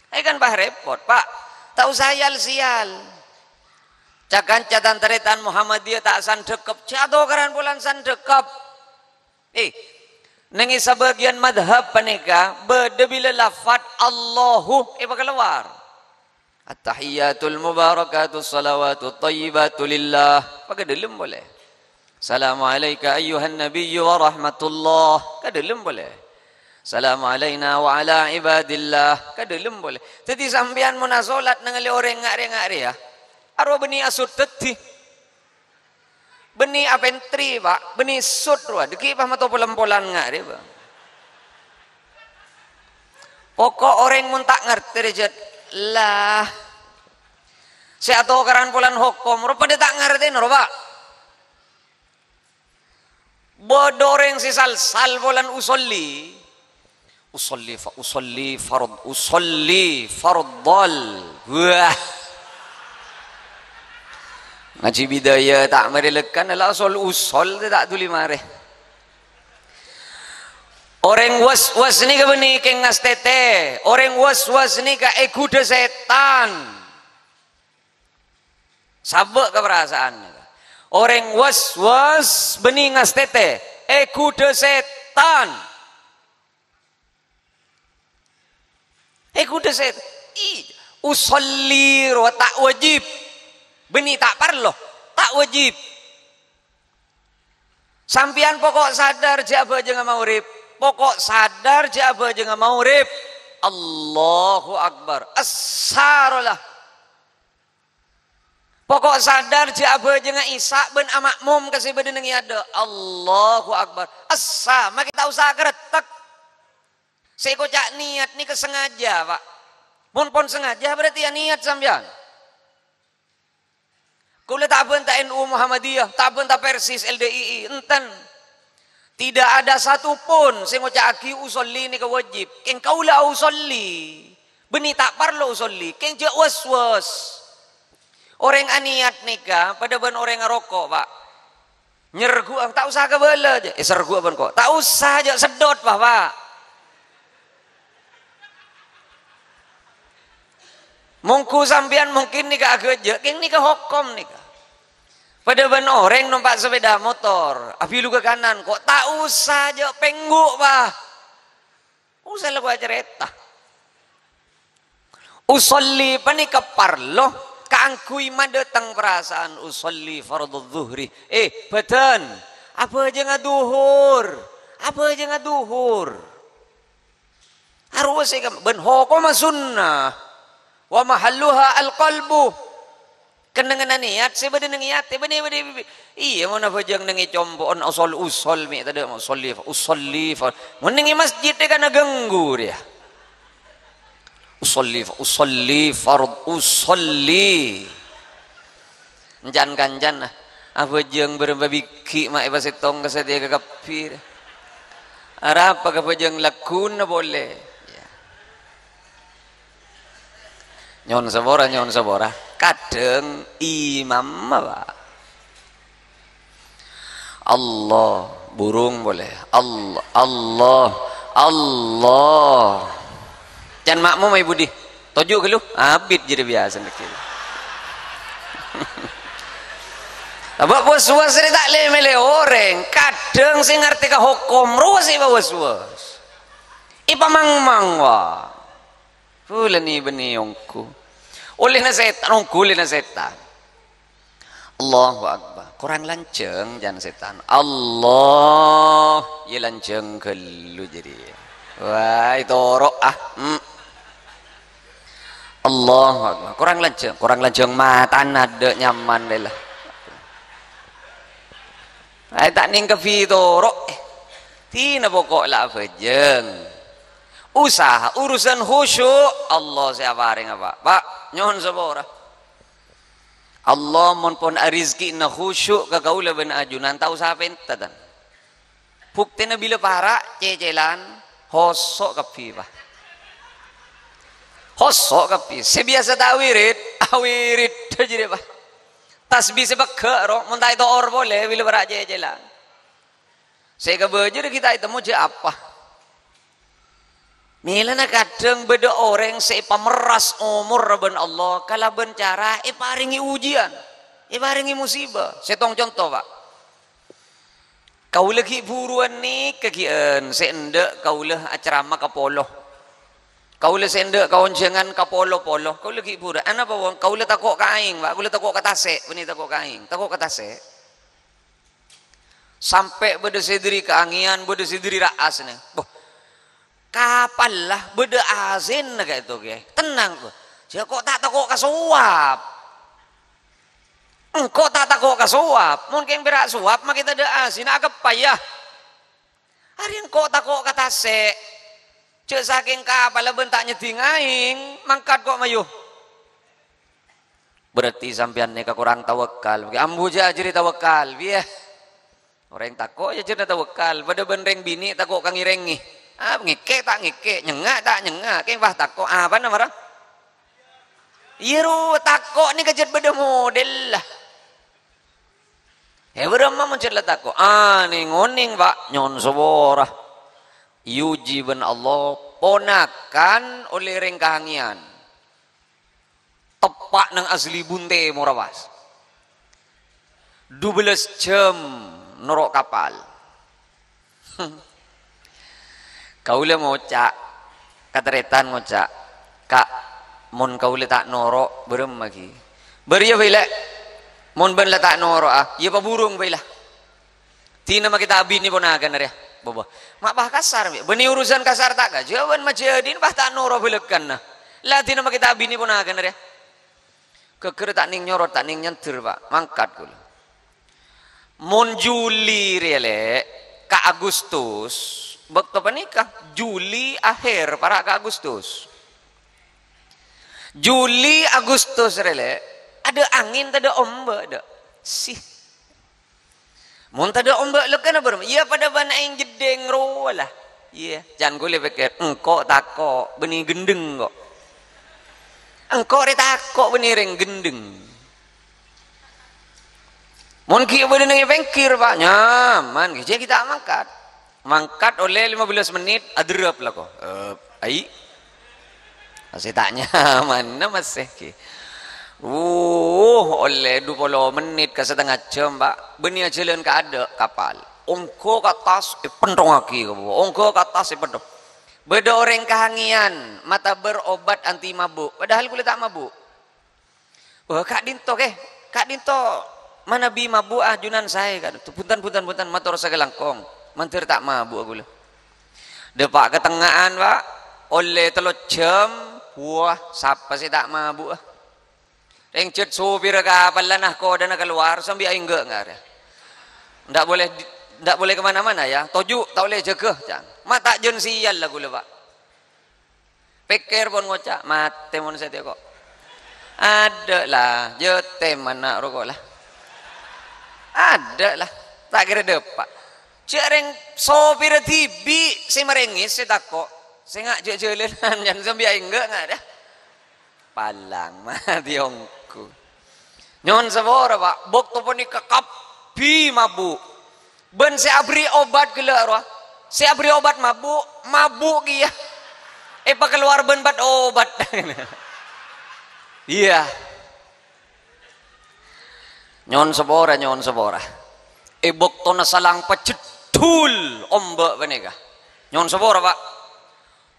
Eh, kan, bah, repot, Pak. Ta' osa yal-sèyal. Ca-kanca tan-tarètan Muhammadiyah ta' sandhekep, jhâ' atokaran polana sandhekep. Eh, neng è sabâgiyân madhab panèka bâdâ bilâ lafat Allahu èpakalowar. At-tahiyyatul mubarakatus shalawatut thayyibatu lillah. Pakadâlem polè. Assalamualaika ayyuhan nabiyyu wa rahmatullah. Kadâlem polè. Assalamualaina wa ala ibadillah. Kadâlem polè. Dhâddhi sampèyan mon asolat nangghâli orèng nga'-rènga' rèya, arowa bânnè asut dhâddhi. Bânnè apèntrè, Pak. Bânnè sut rowa. Dâgghi' pas mato pol-empolan nga' rè, Pak. Poko' orèng mon ta' ngartè rè, jhât, lah. Sè atokaran polana hokom, rowa padâ ta' ngartèna, rowa, Pak. Bâdâ orèng sè sal-sal polana usolli. Usolli fa-, usolli fard-, usolli fardhal. Wah. Ngajhi bidaya ta' marè lekkan, la usol-usol ta' dhuli marè. Orèng was-was nèka bânnè kèng ngastètè. Orèng was-was nèka èghudhâ sètan. Sabâ' ka parasaan nèka. Orèng was-was bânnè ngastètè, èghudhâ sètan. Èghudhâ sèt-, i, usolli rowa ta' wajib. Bânnè ta' parlo, ta' wajib. Sampèyan poko' sadar jhâ' abhâjângnga maghrib. Poko' sadar jhâ' abhâjângnga maghrib. Allahu Akbar. Essa rowa la. Poko' sadar jhâ' abhâjângnga isya' bân ama'mom ka sè bâdâ neng è adâ'. Allahu Akbar. Essa, makè ta' osa karettek. Sè èkoca' niyat nèka sengaja, Pak. Mon pon sengaja, berarti ya niyat sampèyan. Kaulâ ta' abânta N U Muhammadiyah, ta' abânta Persis L D I I, enten. Tidak ada satu pun sè ngoca'aghi usolli nèka wajib. Kèng kaulâ ausolli. Bânnè ta' parlo usolli. Kèng jhâ' was-was. Orèng aniyat nèka padâ bân orèng aroko', Pak. Nyergu'a, ta' osa kabâlâ, jhâ'. Eh, sergu'a bân ko-, ta' osa, jhâ' seddhot, Pak, Pak. Mongghu sampèyan mungkin nèka aghâjâ', kèng nèka hokom nèka. Padâ bân orèng nompa' sapèda motor, abilu ka kanan, ko' ta' osa jhâ' pèngghu', Pak. Osa la ko' acarèta. Usolli panèka parlo kaangghuy madâteng parasaan usolli fardhu dhuhri. Eh, bâdân, abhâjângnga dhuhur, abhâjângnga dhuhur. Harus è kam-, bân hokomma sunnah. Wa mahalluha al-qalbu. Kennengnganna niyat sè bâdâ neng è atè, bânnè, bânnè, bânnè. Iyâ, mon abhâjâng neng è compo'na, usol, usol, mè' tadâ', usolli, usolli, fa-, mon neng è masjid, è kana ganggu rèya. Usolli, fa-, usolli, fard, usolli. Encan-kancan, ah. Abhâjâng bârâmpa bigghi' ma' èpasèttong ka satèya kakabbhi. Arapa kabhâjâng lagghuna polè? Ya. Nyo'on sapora, nyo'on sapora. Kadhâng imamma, Pak. Allah, burung polè. Allah, Allah, Allah. Can makmum, Ibu Di. Toju' ghâllu, abit jârèya biyasa nèkè. Abâ' was-was rè ta' lè-mèlè orèng, kadhâng sè ngartè ka hokom, rowa sè èpawas-was. Èpamang-mang, wa. Bulâ nè-bânnè ongghu. Ollèna sètan, ongghu ollèna sètan. Allahu Akbar. Korang lanjhâng, can sètan. Allah, iyâ lanjhâng ghâllu jârèya. Wah, ètoro', ah. Hmm. Allahu Akbar. Korang lanjhâng, korang lanjhâng matana dâ' nyaman rè la. Ayo ta' nèng kabbhi toro', eh. Dina poko' la abhâjâng. Usaha, urusan khusyuk, Allah sè aparènga, Pak. Pak, nyo'on sapora. Allah mon pon arizki'na khusyuk ka kaulâ bân ajunan, ta' osa pènta, tan. Buktèna bilâ para' cècèlan, hoso' kabbhi, Pak. Hoso' kabbhi. Sè biyasa ta' awirid, awirid jârèya, Pak. Tasbih sè pegghâ' ro, mon ta' èto'or polè, bilâ para' cècèlan. Sè kabâjâ ghi' ta' ètemmo jâ' apa. Mèlana kadhâng bâdâ orèng sè èpamerras omorra bân Allah kalabân cara èparèngè ujian, èparèngè musibah. Sèttong conto, Pak. Kaulâ ghi' buruwân nèka ghi'ân, sè endâ' kaulâ acerama kapolo. Kaulâ sè endâ' kaonjhângan kapolo-polo. Kaulâ ghi' buruwân. Anapa, wong? Kaulâ tako' ka aèng, Pak. Kaulâ tako' ka tasè'. Bânnè tako' ka aèng. Tako' ka tasè'. Sampè' bâdâ sè dhâri kaangèyan, bâdâ sè dhâri ra'as, nè. Boh, kapalla bâdâ asinna ka'dinto, Kè. Tennang, boh. Jâ' ko' ta' tako' ka sowap. Engko' ta' tako' ka sowap. Mon kèng pèra' sowap, makè tadâ' asinna, akeppa, yâ. Arè engko' tako' ka tasè'. Jâ' sakèng kapalla bân ta' nyeddhing aèng, mangkat ko' mayu. Berarti sampèyan nèka korang tawakkal. Ambu jâ' ajhâri tawakkal, biyâ. Orèng tako' jâ' ajhârna tawakkal. Padâ bân rèng binè' tako' ka ngèrèngè. Ah, ngèkè' ta' ngèkè', nyengnga' ta' nyengnga', kèng pas tako'. Apana mara? Iyâ ro, tako' nèka jhât bâdâ modella. È, bârâmma mon jhât la tako'? Anèng-onèng, Pak, nyo'on sapora. Èojhi bân Allah, ponakan ollè rèng kaangèyan. Teppa' neng asli Bunte Morawas. Dubellâs jam noro' kapal. Kaulâ ngoca', katarètan ngoca', "Ka', mon kaulâ ta' noro', bârâmma ghi?" "Bâriyâ bhâi, Lè'. Mon bân la ta' noro'a, iyâ paburung bhâi, la." Dina makè ta' abinè ponagana rèya. Bâbâ. Ma' pas kasar, bi'. Bânnè urusan kasar ta' kajhâbhân majâdin pas ta' noro' bâlâkana. La dina makè ta' abinè ponagana rèya. Ghâgghâr ta' nèng nyorot, ta' nèng nyandher, Pak. Mangkat kaulâ. Mon Juli rèya, Lè', ka Agustus, bâkto panèka Juli akhèr, para' ka Agustus. Juli, Agustus rèya, Lè', adâ' angèn tadâ' ombâ', dâ'. Sih. Mon tadâ' ombâ' lèkana bârâmma? Iyâ, padâ bân aèng jeddhing rowa la. Iyâ, can kaulâ pèkkèr, engko' tako', bânnè ghendheng ko'. Engko' rè tako' bânnè rèng ghendheng. Mon ghi' bâdâ neng è pèngghir, Pak, nyaman, ghi' jâ' ghi' ta' mangkat. Mangkat ollè lèma bellâs mennit, aderrep la ko'. Ep, ai. Masè ta' nyamanna masè, ghi. Wuh, ollè dupolo mennit ka satengnga jam, Pak. Bânnè ajhâlân kaadâ' kapal. Ongghâ ka attas, èpenthongngaghi ka bawah. Ongghâ ka attas, èpenthong. Bâdâ orèng kaangèyan, matabâr obat anti mabuk. Padahal kaulâ ta' mabuk. Wah, ka'dinto, Kè. Ka'dinto manabi mabu'â ajunan saè, ka'dinto. Bhunten, bhunten, bhunten, mator sakalangkong. Mandhâr ta' mabu'â kaulâ. Dâpa' ka tengnga'an, Pak. Ollè tello jam, wah, sapa sè ta' mabu'â? Rèng jhât sopirra kapalla nahkodhâna kalowar, sambi aèngghâ' ngarè. Ndak boleh di-, ndak boleh kemana-mana, ya. Toju', ta' ollè jâgâ, can. Ma' ta' jân sial la kaulâ, Pak. Pèkkèr pon ngoca', "Matè mon satèya ko'." Adâ' la, jâ' tèmana roko' la. Adâ' la, ta' kèra dâpa'. Jâ' rèng sopirra dhibi' sè marèngès sè tako'. Sènga' jâ' jhâlânan, can, sambi aèngghâ' ngarè. Palang, matè ongghu. Nyo'on sapora, Pak. Bâkto panèka kabbhi mabu'. Bân sè aberri' obat ghellâ' rowa. Sè aberri' obat mabu', mabu' kèya. Èpakalowar bân bât obat. Iyâ. Nyo'on sapora, nyo'on sapora. È bâktona salang pajheddhul ombâ' panèka. Nyo'on sapora, Pak.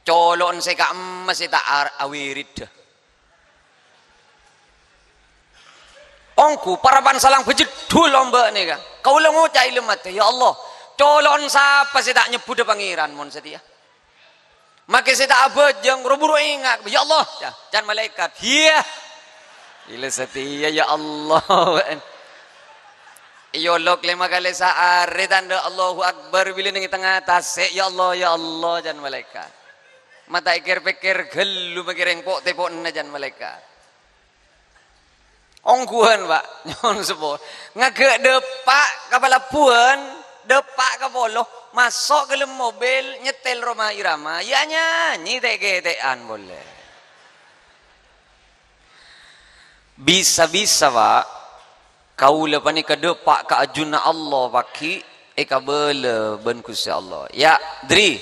Colo'en sè ka'emma sè ta' ar-, awiridhâ. Ongghu parappa'na salang pajheddhul ombâ' nèka. Kaulâ ngoca' è lem atè, "Ya Allah, colo'en sapa sè ta' nyebbhudhâ Pangèran mon satèya?" Makè sè ta' abhâjâng, ro-buru enga', "Ya Allah," ca-, can malaèkat. Iyâ. Ila satèya, "Ya Allah." Èyolok lèma kalè saarè, tandhâ Allahu Akbar, bilâ neng è tengnga tasè', "Ya Allah, ya Allah," can malaèkat. Ma' ta' èkèr-pèkkèr ghâllu makè rèng po'-tèpo'na jân malaèkat. Ongghuwân, Pak. Nyo'on seppo. Ngaghâ' dâpa' ka palabbuwân, dâpa' ka polo, maso' ka dâlem mobil, nyètèl Rhoma Irama, ya nyanyi tè'-kètè'an polè. Bisa-bisa, Pak, kaulâ panèka dâpa' ka ajunanna Allah, paghi' èkabâlâ bân Ghustè Allah. Ya, Dri,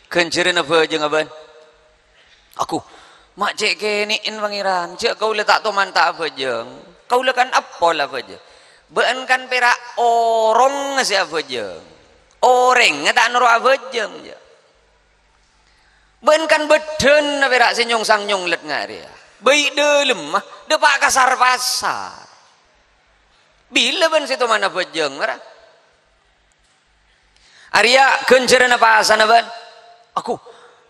ghânjhârânna abhâjângnga bân. Aku, ma' cè' kènè'en, Pangèran, jhâ' kaulâ ta' toman ta' abhâjâng. Kaulâ kan èpol abhâjâng. Bâ'ân kan pèra' orongnga sè abhâjâng. Orèngnga ta' noro' abhâjâng, jhâ'. Bâ'ân kan bâddhâna pèra' sè nyong-sang nyonglèt nga' rèya. Bâi' dâlemma, dâpa' ka sar-pasar. Bilâ bâ'ân sè toman abhâjâng, mara? Arèya ghânjhârânna pasana bâ'ân. Aku,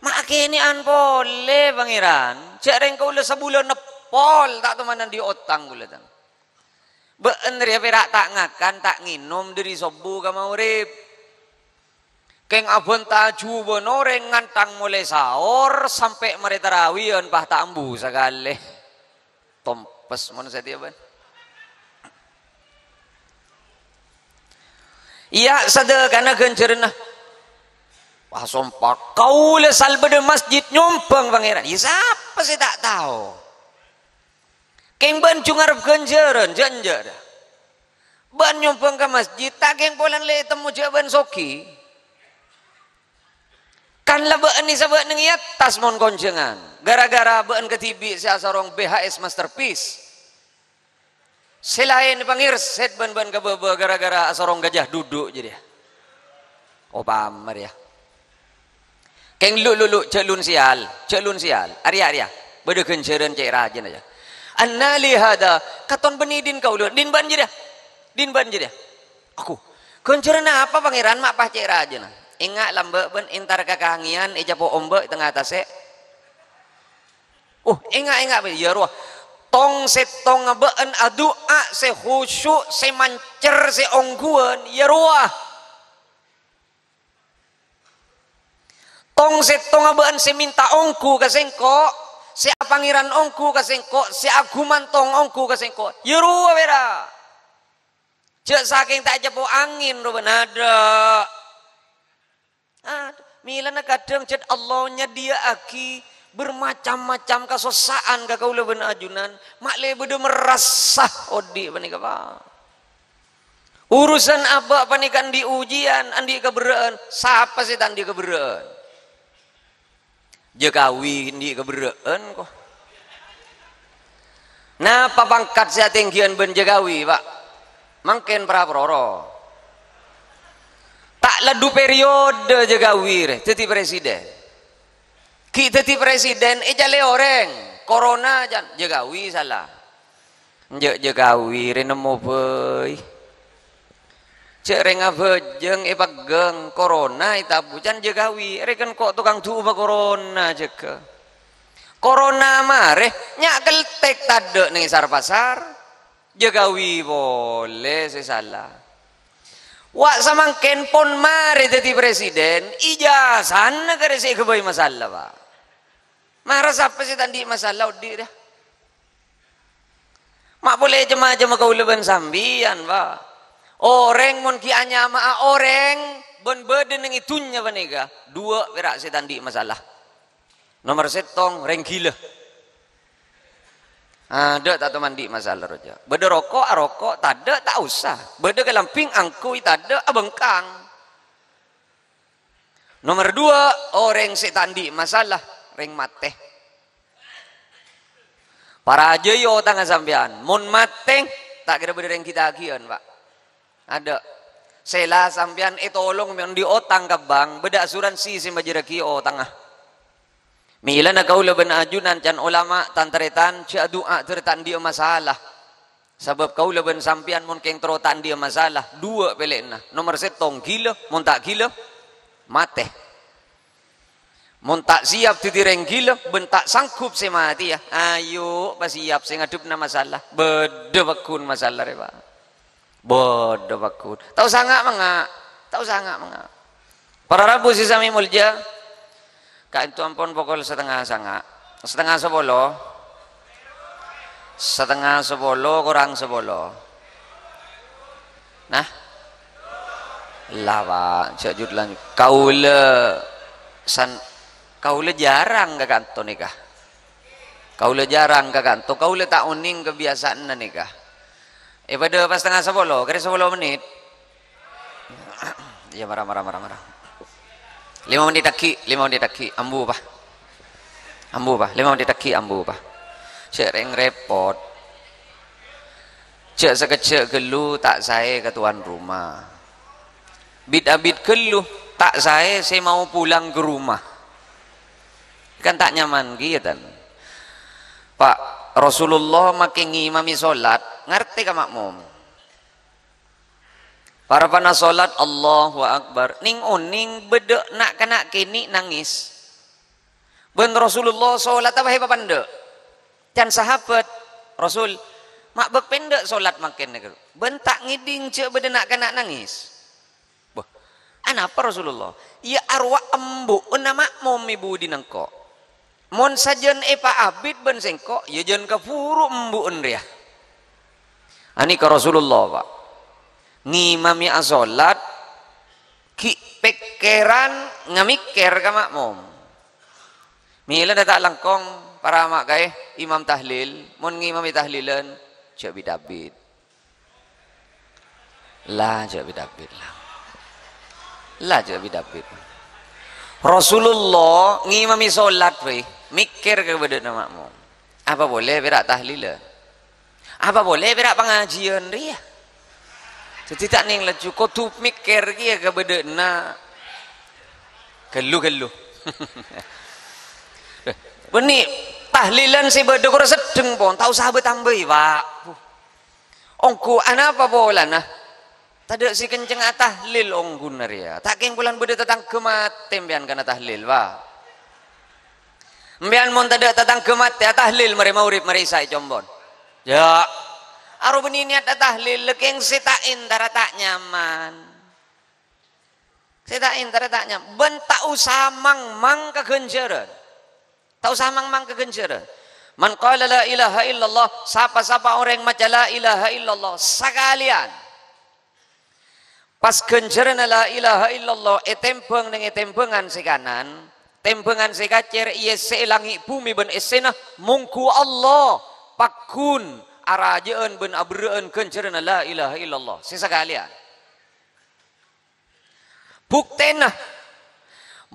ma' kènè'an polè, Pangèran. Jhâ' rèng kaulâ sabulân èpol, ta' toman andi' otang kaulâ, tang. Bâ'ân rèya pèra' ta' ngakan, ta' ngènom dhâri sobbhu ka maghrib. Kèng abhânta jhubâna orèng ngantang molaè saor sampè' marè tarawiyân, pas ta' ambu sakalè. Tompes mon satèya, bâ'ân. Iyâ, sadhâkana ghânjhârânna. Wah, sompa kaulâ salbâdhâ masjid nyombhâng, Pangèran. Iyâ, sapa sè ta' tao? Kèng bâ'ân jhung ngarep ghânjhârân, jhâ' enjâ', ra. Bâ'ân nyombhâng ka masjid, ta' kèng polana la ètemmo jhâ' bâ'ân soghi. Kan la bâ'ân è sabâ' neng è attas mon konjhângan, gara-gara bâ'ân kadhibi' sè asarong B H S Masterpiece. Sè laèn èpangèrsèt bân-bân ka bâbâ gara-gara asarong gajah duduk jârèya. Opama rèya. Kèng lu, lu, lu, jhâ' lun sèyal, jhâ' lun sèyal. Arèya, arèya. Bâdâ ghânjhârân cè' rajâna, yâ. Anna li hadha, katon bânnè dhin kaulâ, dhin bâ'ân jârèya. Dhin bâ'ân jârèya. Aku, ghânjhârânna apa, Pangèran, ma' pas cè' rajâna? Enga' lambâ' bâ'ân entar ka Kahangèyan, ècapo' ombâ' è tengnga tasè'. Oh, enga', enga', yâ rowa. Tong-sèttongnga bâ'ân adu'a sè khusyuk, sè mancer, sè ongghuwân, yâ rowa. Tong-sèttongnga bâ'ân sè mènta ongghu ka sèngko', sè apangèran ongghu ka sèngko', sè aghumantong ongghu ka sèngko', yâ rowa pèra'. Jhâ' sakèng ta' ècapo' angèn rowa bâ'ân adâ'. Adâ'. Mèlana kadhâng jhât Allah nyadhiyâ'aghi bârmacam-macam kasossa'an ka kaulâ bân ajunan, ma' lè bâdâ merrassa odi' panèka, Pak. Urusan abâ' panèka andi' ujian, andi' kaberrâ'ân. Sapa sè ta' andi' kaberrâ'ân? Jokowi andi' kaberrâ'ân, ko. Napa pangkat sè atènggiyân bân Jokowi, Pak? Mangkèn pra-paroro. Ta' la du periode Jokowi rè dhâddhi presiden. Ghi' dhâddhi presiden ècalè orèng, corona can Jokowi sala. Enjâ' Jokowi rè nemmo bhâi. Jhâ' rèng abhâjâng èpegghâng, corona ètabu can Jokowi. Rè kan ko' tokang du'a corona jâgâ. Corona marè, nya' keltek tadâ' neng sar-pasar. Jokowi polè sè sala. Wa' samangkèn pon marè dhâddhi presiden, ijazana karè sè èghâbây masalah, Pak. Mara sapa sè ta' andi' masalah odi' rèya? Ma' polè cem-macemma kaulâ bân sampèyan, Pak. Orèng mon ghi' anyama'a orèng bân bâdâ neng è dhunnya panèka, duwâ' pèra' sè ta' andi' masalah. Nomer sèttong, rèng ghilâ. Adâ' ta' toman andi' masalah roja. Bâdâ roko', aroko', tadâ', ta' osa. Bâdâ kalambhing, angghuy, tadâ', abhângkang. Nomer duwâ', orèng sè ta' andi' masalah, rèng matè. Parajâi otangnga sampèyan. Mon matè, ta' kèra bâdâ rèng ghi'-taghi'ân, Pak. Adâ'. Sè la sampèyan ètolong mon andi' otang ka bank, bâdâ asuransi sè majârraghi otangnga. Mèlana kaulâ bân ajunan can olama, tan-tarètan, jhâ' adu'a dhâr ta' andi'â masalah. Sabâb kaulâ bân sampèyan mon kèng terro ta' andi'â masalah, duwâ' pèlèna. Nomer sèttong, ghilâ, mon ta' ghilâ, matè. Mon ta' siap dhâddhi rèng ghilâ, bân ta' sanggup sè matèya, ayo, pasèyap sè ngadhebbhâ masalah. Bâdâ pagghun masalah rè, Pak. Bâdâ pagghun. Ta' osa nga'-manga'. Ta' osa nga'-manga'. Para rabu sè samè molja, Ka'dinto ampon pokol satengnga sanga'. Satengnga sapolo. Satengnga sapolo korang sapolo. Nah. La, Pak, jhâ' jut lanjut. Kaulâ san-, kaulâ jhârâng ka kanto nèka. Kaulâ jhârâng ka kanto, kaulâ ta' onèng kabiyasa'anna nèka. È, padâ pas satengnga sapolo, kèra sapolo mennit. Iyâ, mara, mara, mara, mara. Lèma mennit aghi', lèma mennit aghi', ambu, Pa'. Ambu, Pa', lèma mennit aghi', ambu, Pa'. Jhâ' rèng rèpot. Jhâ' sakejjhâ' ghâllu ta' saè ka towan roma. Bit-abit ghâllu ta' saè sè mau pulang ka roma. Kan ta' nyaman kèya, tan. Pa', Rasulullah makè ngimami solat, ngartè ka ma'mum. Parappa'na solat, Allahu Akbar. Nèng-onèng bâdâ na'-kana' kènè' nangès. Bân Rasulullah solat apa hèpa pandâ'? Can sahabat, "Rasul, ma' bâk pendâ' solat mangkèn nèka. Bân ta' ngèdhing jhâ' bâdâ na'-kana' nangès." Bâh, anapa Rasulullah? Iyâ, arowa embu'na ma'mum è budina engko'. Mon sajân èpaabit bân sèngko', iyâ jân kabhuru embu'en rèya. Anèka Rasulullah, Pa'. Ngimami asolat, ghi' pèkkèran ngamèkkèr ka ma'mum. Mèlana ta' langkong, para ma' kaè, imam tahlil, mon ngimami tahlilan, jhâ' bit-abit. La jhâ' bit-abit, la. La jhâ' bit-abit. Rasulullah ngimami solat, bhâi, mèkkèr ka bâdâna ma'mum. Apa polè pèra' tahlilan? Apa polè pèra' pangajiyân rèya? Dhâddhi ta' nèng laju kodhu mèkkèr kèya ka bâdâna ghâllu-ghâllu. Bânnè tahlilan sè bâdâ kor seddheng pon, ta' osa bâ-tambâi, Pa'. Ongghu anapa polana? Tadâ' sè kenceng atahlil ongghuna rèya. Ta' kèng polana bâdâ tatangghâ matè empèyan kana tahlil, Pa'. Empèyan mon tadâ' tatangghâ matè atahlil marè magrib, marè isya' è combon. Jhâ'. Arowa bânnè niyat atahlil, la kèng sè ta' entara ta' nyaman. Sè ta' entara ta' nyam-, bân ta' osa mang-mang ka ghânjhârân. Ta' osa mang-mang ka ghânjhârân. "Man qala la ilaha illallah," sapa-sapa orèng maca la ilaha illallah sakalèyan. Pas ghânjhârânna la ilaha illallah ètèmbhâng nèng è tèmbhângan sè kanan, tèmbhângan sè kacèr èyessè'è langngè' bhumè bân èssèna, mongghu Allah pagghun arajâ'ân bân aberrâ'ân ghânjhârânna la ilaha illallah sè sakalèyan. Buktèna,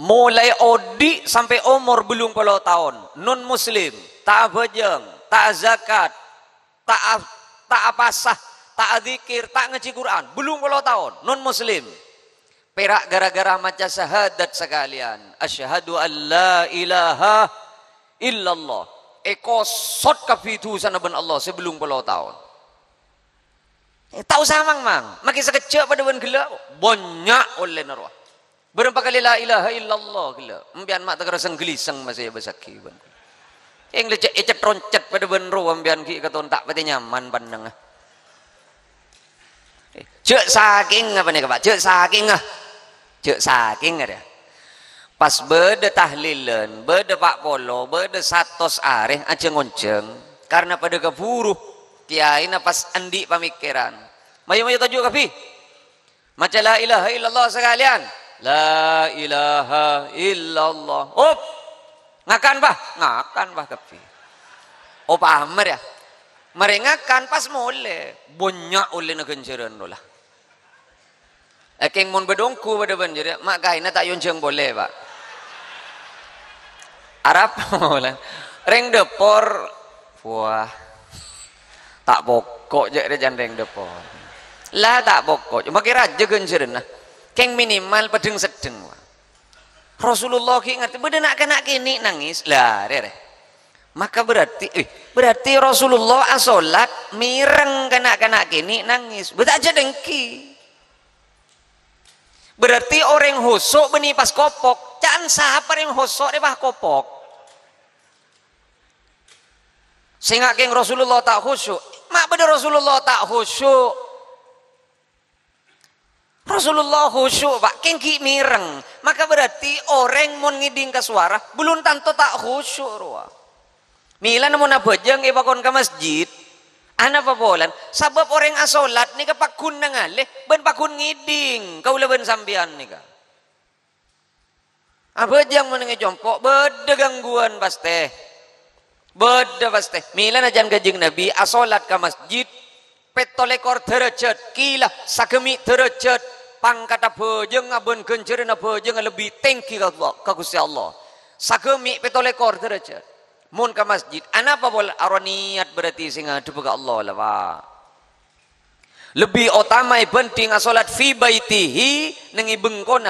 molaè odi' sampè' omor bâllung polo taon, non-muslim, ta' abhâjâng, ta' azakat, ta' a-, ta' apasa, ta' adzikir, ta' ngajhi Qur'an, bâllung polo taon, non-muslim. Pèra' ghârâ-ghârâ maca syahadat sakalèyan, "Asyhadu an la ilaha illallah." Èkosot kabbhi dhusana bân Allah sè bâllung polo taon. Eh, ta' osa mang-mang. Maghi sakejjhâ' padâ bân ghellâ', bânnya' ollèna rowa. Bârâmpa kalè la ilaha illallah ghellâ'. Empèyan ma' ta' kèra seng-ghâliseng masè èbâsaghi bân. Èng lècè' ècèt-roncèt padâ bân rowa empèyan ghi' katon ta' patè nyaman pandhengnga. Eh, jhâ' sakèngnga panèka, Pa', jhâ' sakèngnga. Jhâ' sakèngnga rèya. Pas bâdâ tahlilan, bâdâ pa' polo, bâdâ satos arè ajhâng-onjhâng, karna padâ kabhuru, kèyaèna pas andi' pamèkkèran. Mayu-mayu toju' kabbhi. Maca la ilaha illallah sakalèyan. La ilaha illallah. Op. Ngakan, Pa'? Ngakan, Pa', kabbhi. Op, amer, yâ. Marè ngakan pas molè. Bânnya' ollèna ghânjhârân rowa. Èkèng mon bâdâ ongghu padâ bân jârèya, ma' kaèna ta' èonjhâng polè, Pa'. Arapa polana? Rèng dâpor, wah, ta' poko' jâ' rè can rèng dâpor. La ta' poko', coma kèra ajhâ ghânjhârânna. Kèng minimal peddheng-seddheng, Pa'. Rasulullah ghi' ngartè, bâdâ na'-kana' kènè' nangès. La, rè, rè. Maka berarti, eh, berarti Rasulullah asolat mèreng ka na'-kana' kènè' nangès. Bâ ta' jhâ' dengki. Berarti orèng hoso' bânnè pas kopok. Ca'na sapa orèng hoso' rè pas kopok? Sènga' kèng Rasulullah ta' khusyuk. Ma' bâdâ Rasulullah ta' khusyuk. Rasulullah khusyuk, Pak, kèng ghi' mèreng. Maka berarti orèng mon ngèdhing ka sowara, belum tanto ta' khusyuk, rowa. Mèlana mon abhâjâng èpakon ka masjid. Anapa polana? Sabâb orèng asolat nèka pagghun nangalè bân pagghun ngèdhing, kaulâ bân sampèyan nèka. Abhâjâng mon è compo', bâdâ gangguwân pastè. Bâdâ pastè. Mèlana jhân Kanjeng Nabi asolat ka masjid, pètto lèkor dârâjhât, kila sagâmè' dârâjhât, pangkaddhâ bhâjângnga bân ghânjhârânna bhâjângnga lebbi tèngghi ka Allah, ka Ghustè Allah. Sagâmè' pètto lèkor dârâjhât. Mon ka masjid, anapa polana? Arowa niyat berarti sè ngadhebbhâ ka Allah la, Pak. Lebbi otama èbhândhing asolat fi baitihi, neng è bengkona,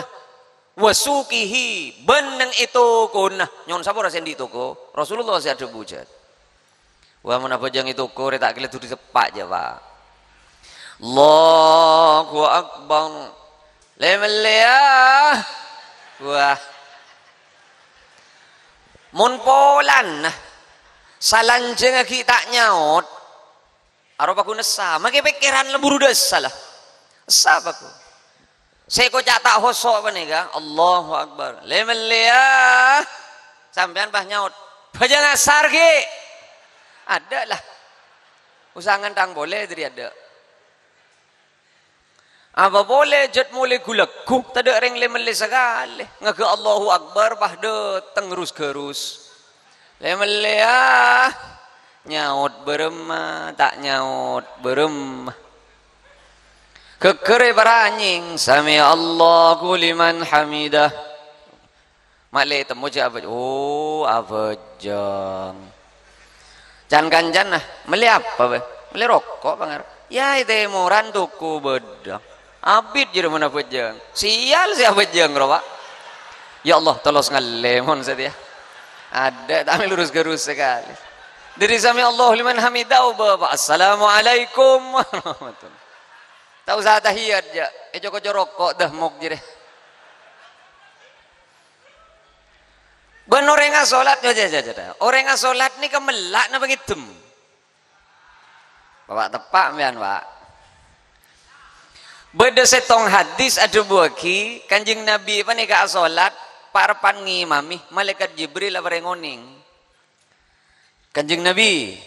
wa suqihi, bân neng è tokona. Nyo'on sapora sè andi' toko? Rasulullah sè adhâbu, jhân. Wah, mon abhâjâng è toko rè ta' kèla dudhu teppa', jhâ', Pak. Allahu Akbar. Lè-mellè, ya. Wah. Mon polana, salanjhângnga ghi' ta' nyaot. Aropa ghun essa, makè pèkkèran la buru dâ' essa la. Essa apa ghun? Sè koca' ta' hoso' panèka, Allahu Akbar. Lè-mellè, ya. Sampèyan pas nyaot, "Bhâjâng asar, ghi'." Adâ' la. Usangan tang polè dâri adâ'. Apa polè jhât molè ghu-lagghu, tadâ' rèng lè-mellè sakalè. Ngaghâ Allahu Akbar, pas dâteng rus-ghârus. Lè-mellè, ya. Nyaot bârâmma, ta' nyaot bârâmma. Ghâgghâr èparanyèng, "Sami'allahu liman hamidah." Ma' lè temmo jhâ' abhâj-, oh, abhâjâng. Can-kancana, "Mellè apa, bâ?" "Mellè roko', Pangèran." "Ya, è tèmoran toko bâdâ." Abit jârèya mon abhâjâng. Sial sè abhâjâng, rowa. Ya Allah, tolos ngallè mon satèya. Adâ' ta' mèlo rus-ghârus sakalè. Dâri "Sami'allahu liman hamidah" obâ, Pak. "Assalamualaikum warahmatullah." Ta' osa tahiyat, jhâ'. Èco-koco roko', dâ' mok jârèya. Bân orèng asolat, jhâ, jhâ, jhâ, jhâ. Orèng asolat nèka mella' napa ngèddhâm? Bapak teppa', sampèyan, Pak. Bâdâ sèttong hadis adhâbuwâghi, Kanjeng Nabi panèka asolat, pa'-reppa'na ngimami, Malaèkat Jibril aparèng onèng. Kanjeng Nabi,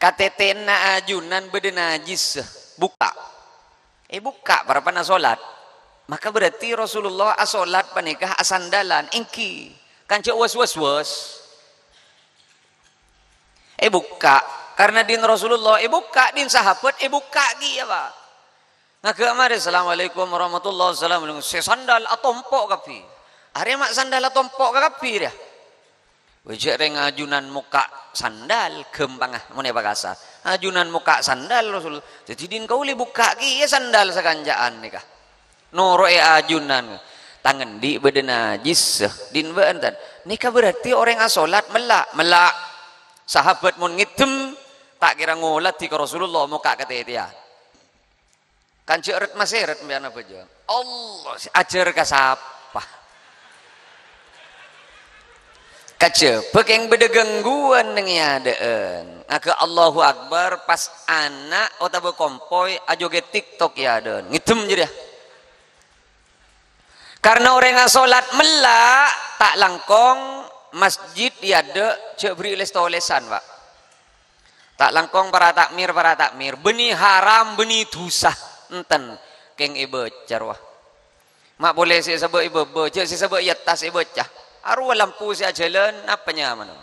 "Katètèna ajunan bâdâ najis, bukka'." Èbukka' pa'-reppa'na solat. Maka berarti Rasulullah asolat panèka asandalan, èngghi, kan jhâ' was-was-was. Èbukka', karna dhin Rasulullah èbukka', dhin sahabat èbukka' ghi, ya, Pak. Ngaghâ marè, "Assalamualaikum warahmatullah, assalamualaikum." Sè sandal atompo' kabbhi. Arèya ma' sandal atompo' ka kabbhi, rèya. Wè, jhâ' rèng ajunan mokka' sandal ghâmpangnga, mon èpakasar. Ajunan mokka' sandal Rasul. Dhâddhi, dhin kaulâ bukka' kèya sandal sakanca'an nèka. Noro'è ajunan. Tang andi' bâdâ najis, dhin bâ'ân tan. Nèka berarti orèng asolat mella', mella'. Sahabat mon ngèddhâm, ta' kèra ngoladhi ka Rasulullah mokka' katètèyan. Kan jhâ' ret-masèrèt sampèyan abhâjâng. Allah, sè ajhâr ka sapa? Kajhâbhâ kèng bâdâ gangguwân neng è adâ'ân. Ngaghâ Allahu Akbar pas ana' otabâ kompoy ajogèt TikTok è adâ'ân. Ngèddhâm jârèya. Karna orèng asolat mella', ta' langkong masjid è adâ' jhâ' bherri' lès-tolèsan, Pak. Ta' langkong para takmir, para takmir. Bânnè haram, bânnè dhusa. Enten. Kèng èbâca rowa. Ma' polè sè sabâ' è bâbâ, jhâ' sè sabâ' è attas èbâca. Arowa lampu sè ajhâlân, apa nyamana?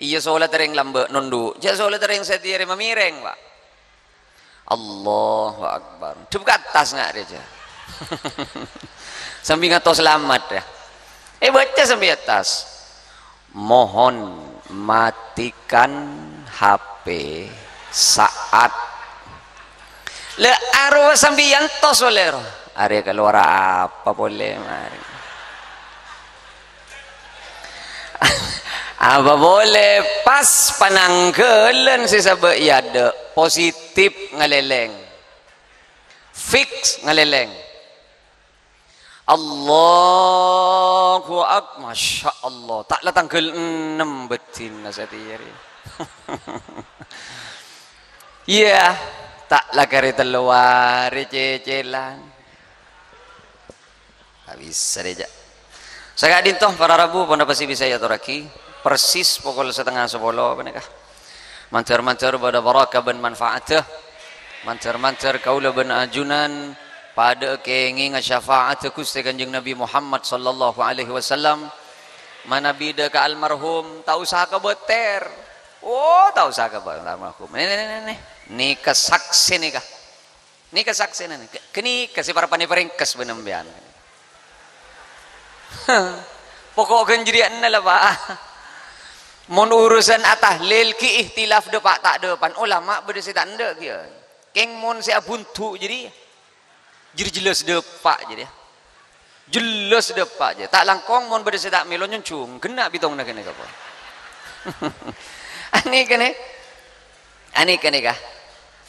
Iyâ, solat rèng lambâ' nondhu'. Jhâ' solat rèng satèya rè mamèrèng, Pak. Allahu Akbar. Dhep ka attas nga' rèya. Sambi ngato salamet, ya. Èbâca sambi attas. "Mohon matikan H P saat." Lha, arowa sambi èantos polè, ro. Arè kalowar apa polè marè? Apa polè pas panangghâlân sè sabâ' è adâ', positif ngalèlèng. Fix ngalèlèng. Allahu Ak-, Masya Allah. Ta' la tangghâl ennem bâdhina satèya rè. Iyâ. Ta' lakar è tello arè cècèlan. Ta' bisa rè, jâ'. Saka'dinto para rabu, ponapa sè bisa èatorraghi? Persis pokol satengnga sapolo panèka. Mandhâr-mandhâr bâdâ barokah bân manfaatta. Mandhâr-mandhâr kaulâ bân ajunan padâ kèngènga syafaatta Ghustè Kanjeng Nabi Muhammad sallallahu alaihi wasallam. Manabi dâ' ka almarhum, ta' osa kabâter. Oh, ta' osa kabâter almarhum. Nè, nè, nè, nè, nè. Nèka saksè nèka. Nèka saksèna nèka. Ghânèka sè parappa'na èparèngkes bân sampèyan. Poko' ghân jârèya enna la, Pa'. Mon urusan atahlil ghi' ihtilaf dâpa' ta' dâpan. Ulama bâdâ sè ta' endâ' ghi'. Kèng mon sè abhundu' jârèya. Jârèya jelas dâpa' jârèya. Jelas dâpa' jârèya. Ta' langkong mon bâdâ sè ta' mèlo nyonjhung. Ghenna' bhitongnga ghânèka, Pa'. Anèka nè. Anèka nèka.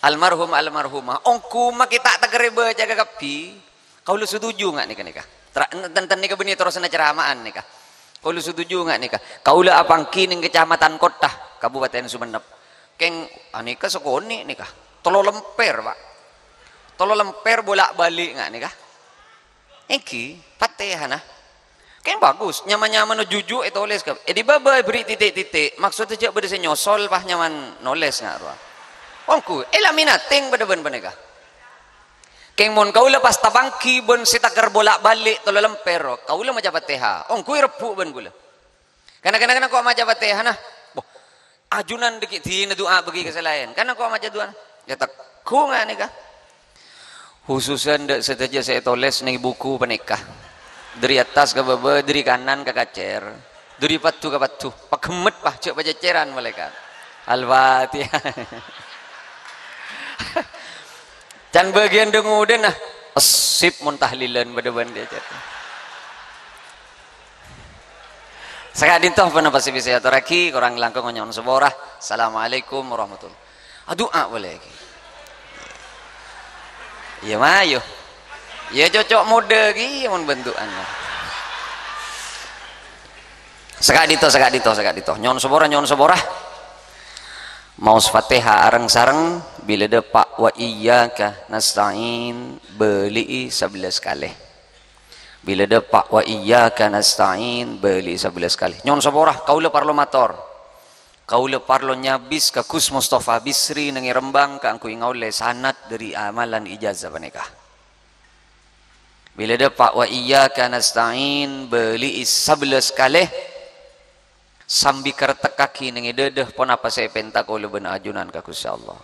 Almarhum, almarhumah. Ongghu ma' ghi' ta' takerrè bâca kakabbhi. Kaulâ setuju nga' nèka, nèka. Tra-, enten, enten nèka bânnè terrosanna cerama'an nèka. Kaulâ setuju nga' nèka. Kaulâ apangghi neng Kecamatan Kottha, Kabupaten Sumenep. Kèng, anèka sakonè' nèka. Tello lèmpèr, Pa'. Tello lèmpèr bolak-balik nga' nèka. Èngghi, Fatihana. Kèng bagus, nyama-nyamana juju' ètolès ka. È, è bâbâ èberri' titik-titik, maksoddhâ jâ' bâdâ sè nyosol, pas nyaman nolès nga' rowa. Ongghu, è laminating padâ bân panèka. Kèng mon kaulâ pas tapangghi bân sè taker bolak-balik tello lèmpèr, kaulâ maca Fatihah. Ongghu èrebbhu' bân kaulâ. Kana-kana kana ko' maca Fatihana. Boh, ajunan dâgghi' dina du'a bâgi ka sè laèn. Kana ko' maca du'a. Yâ tegghu nga' nèka. Hususan dâ' sadhâjâ sè ètolès neng buku panèka. Dâri attas ka bâbâ, dâri kanan ka kacèr. Dâri paddhu ka paddhu. Paghemmet, Pa', jâ' pacècèran malaèkat. Al-Fatihah. Can bâgiyân dâ-ngodâna. Essip mon tahlilan padâ bân dâ' cèt. Saka'dinto ponapa sè bisa èatorraghi, korang langkong nyo'on sapora. Assalamualaikum warahmatullahi. Adu'a polè ghi. Iyâ, mayu. Iyâ, cocok modâ ghi, mon bentu'an. Saka'dinto, saka'dinto, saka'dinto. Nyo'on sapora, nyo'on sapora. Maos Fatihah areng-sareng, bilâ dâpa' wa iyyaka nasta'in, bâli'i sabellâs kalè. Bilâ dâpa' wa iyyaka nasta'in, bâli sabellâs kalè. Nyo'on sapora, kaulâ parlo mator. Kaulâ parlo nyabis ka Gus Mustafa Bisri neng è Rembang kaangghuy ngaollè sanad dâri amalan ijazah panèka. Bilâ dâpa' wa iyyaka nasta'in, bâli'i sabellâs kalè. Sambi karettekkaghi neng è dâdâ ponapa sè èpènta kaulâ bân ajunan ka Ghustè Allah.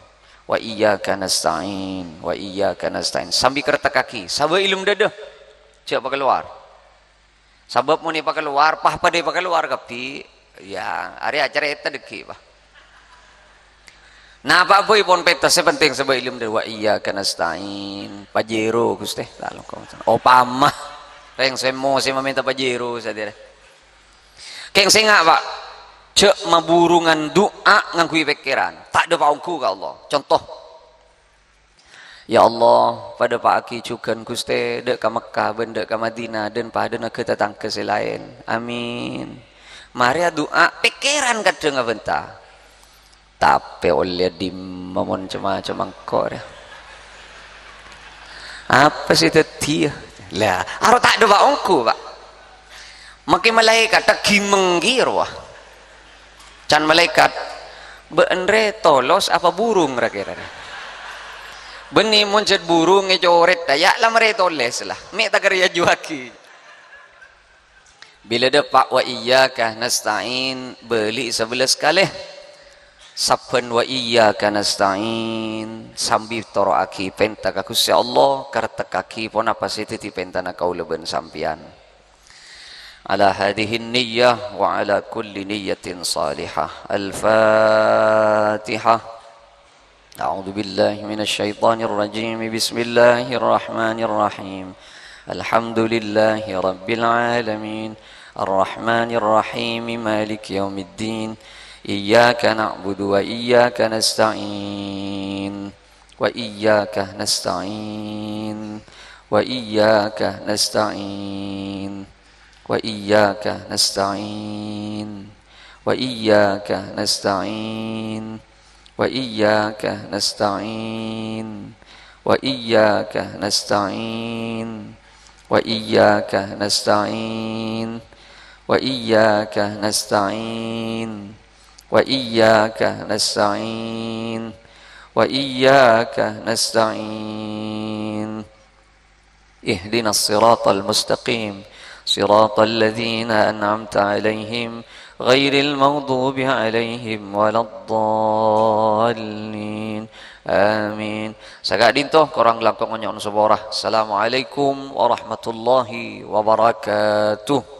Wa iyyaka nasta'in, wa iyyaka nasta'in. Sambi karettekkaghi, sabâ' è lem dâdâ. Jâ' pakalowar. Sabâb mon èpakalowar, pas padâ èpakalowar kabbhi, yâ, arèya acarèta dâgghi', Pa'. Napa bhâi pon pètta, sè penting sabâ' è lem dâdâ, wa iyyaka nasta'in. Pajero, Ghustè. Lalu, opama. Rèng semmo sè mamènta pajero, sadhâjâ. Kèng sènga', Pa', jâ' maburungan du'a ngangghuy pèkkèran. Ta' dâpa' ongghu ka Allah. Conto, "Ya Allah, padâpa'aghi jhughân, Ghustè, dâ' ka Mekkah bân dâ' ka Madinah, dân padâna ghâ tatangghâ sè laèn. Amin." Marè adu'a, pèkkèran kadhâng abânta. Tapè ollè dimma mon coma-coma engko' rè. Apa sè dhâddhiyâ? Lah, aro ta' dâpa' ongghu, Pa'. Makkè malaèkat ta' ghimeng ghi rowa. Can malaèkat, "Bâ'na rè tolos apa burung ra-kèra rè?" Bânnè mon jhât burung ècorèt, ya' la marè tolès la. Mè' ta' karè ajuwâghi. Bilâ dâpa' wa iyyaka nasta'in, bâli sabellâs kalè. Sabbhân wa iyyaka nasta'in, sambi toro'aghi pènta ka Ghustè Allah, karettekkaghi ponapa sè dhâddhi pèntana kaulâ bân sampèyan. Ala hadhihi niyyah wa ala kulli niyyatin salihah. Al-Fatihah. أعوذ بالله من الشيطان الرجيم. بسم الله الرحمن الرحيم. الحمد لله رب العالمين. الرحمن الرحيم. مالك يوم الدين. إياك نعبد وإياك نستعين. وإياك نستعين. وإياك نستعين. وإياك نستعين. وإياك نستعين. وإياك نستعين. وإياك نستعين. وإياك نستعين. وإياك نستعين. وإياك نستعين. وإياك نستعين. اهدنا الصراط المستقيم. صراط الذين أنعمت عليهم غير المغضوب عليهم ولا الضالين. آمين. Saka'dinto korang langkong nyo'on sapora. Assalamualaikum warahmatullahi wabarakatuh.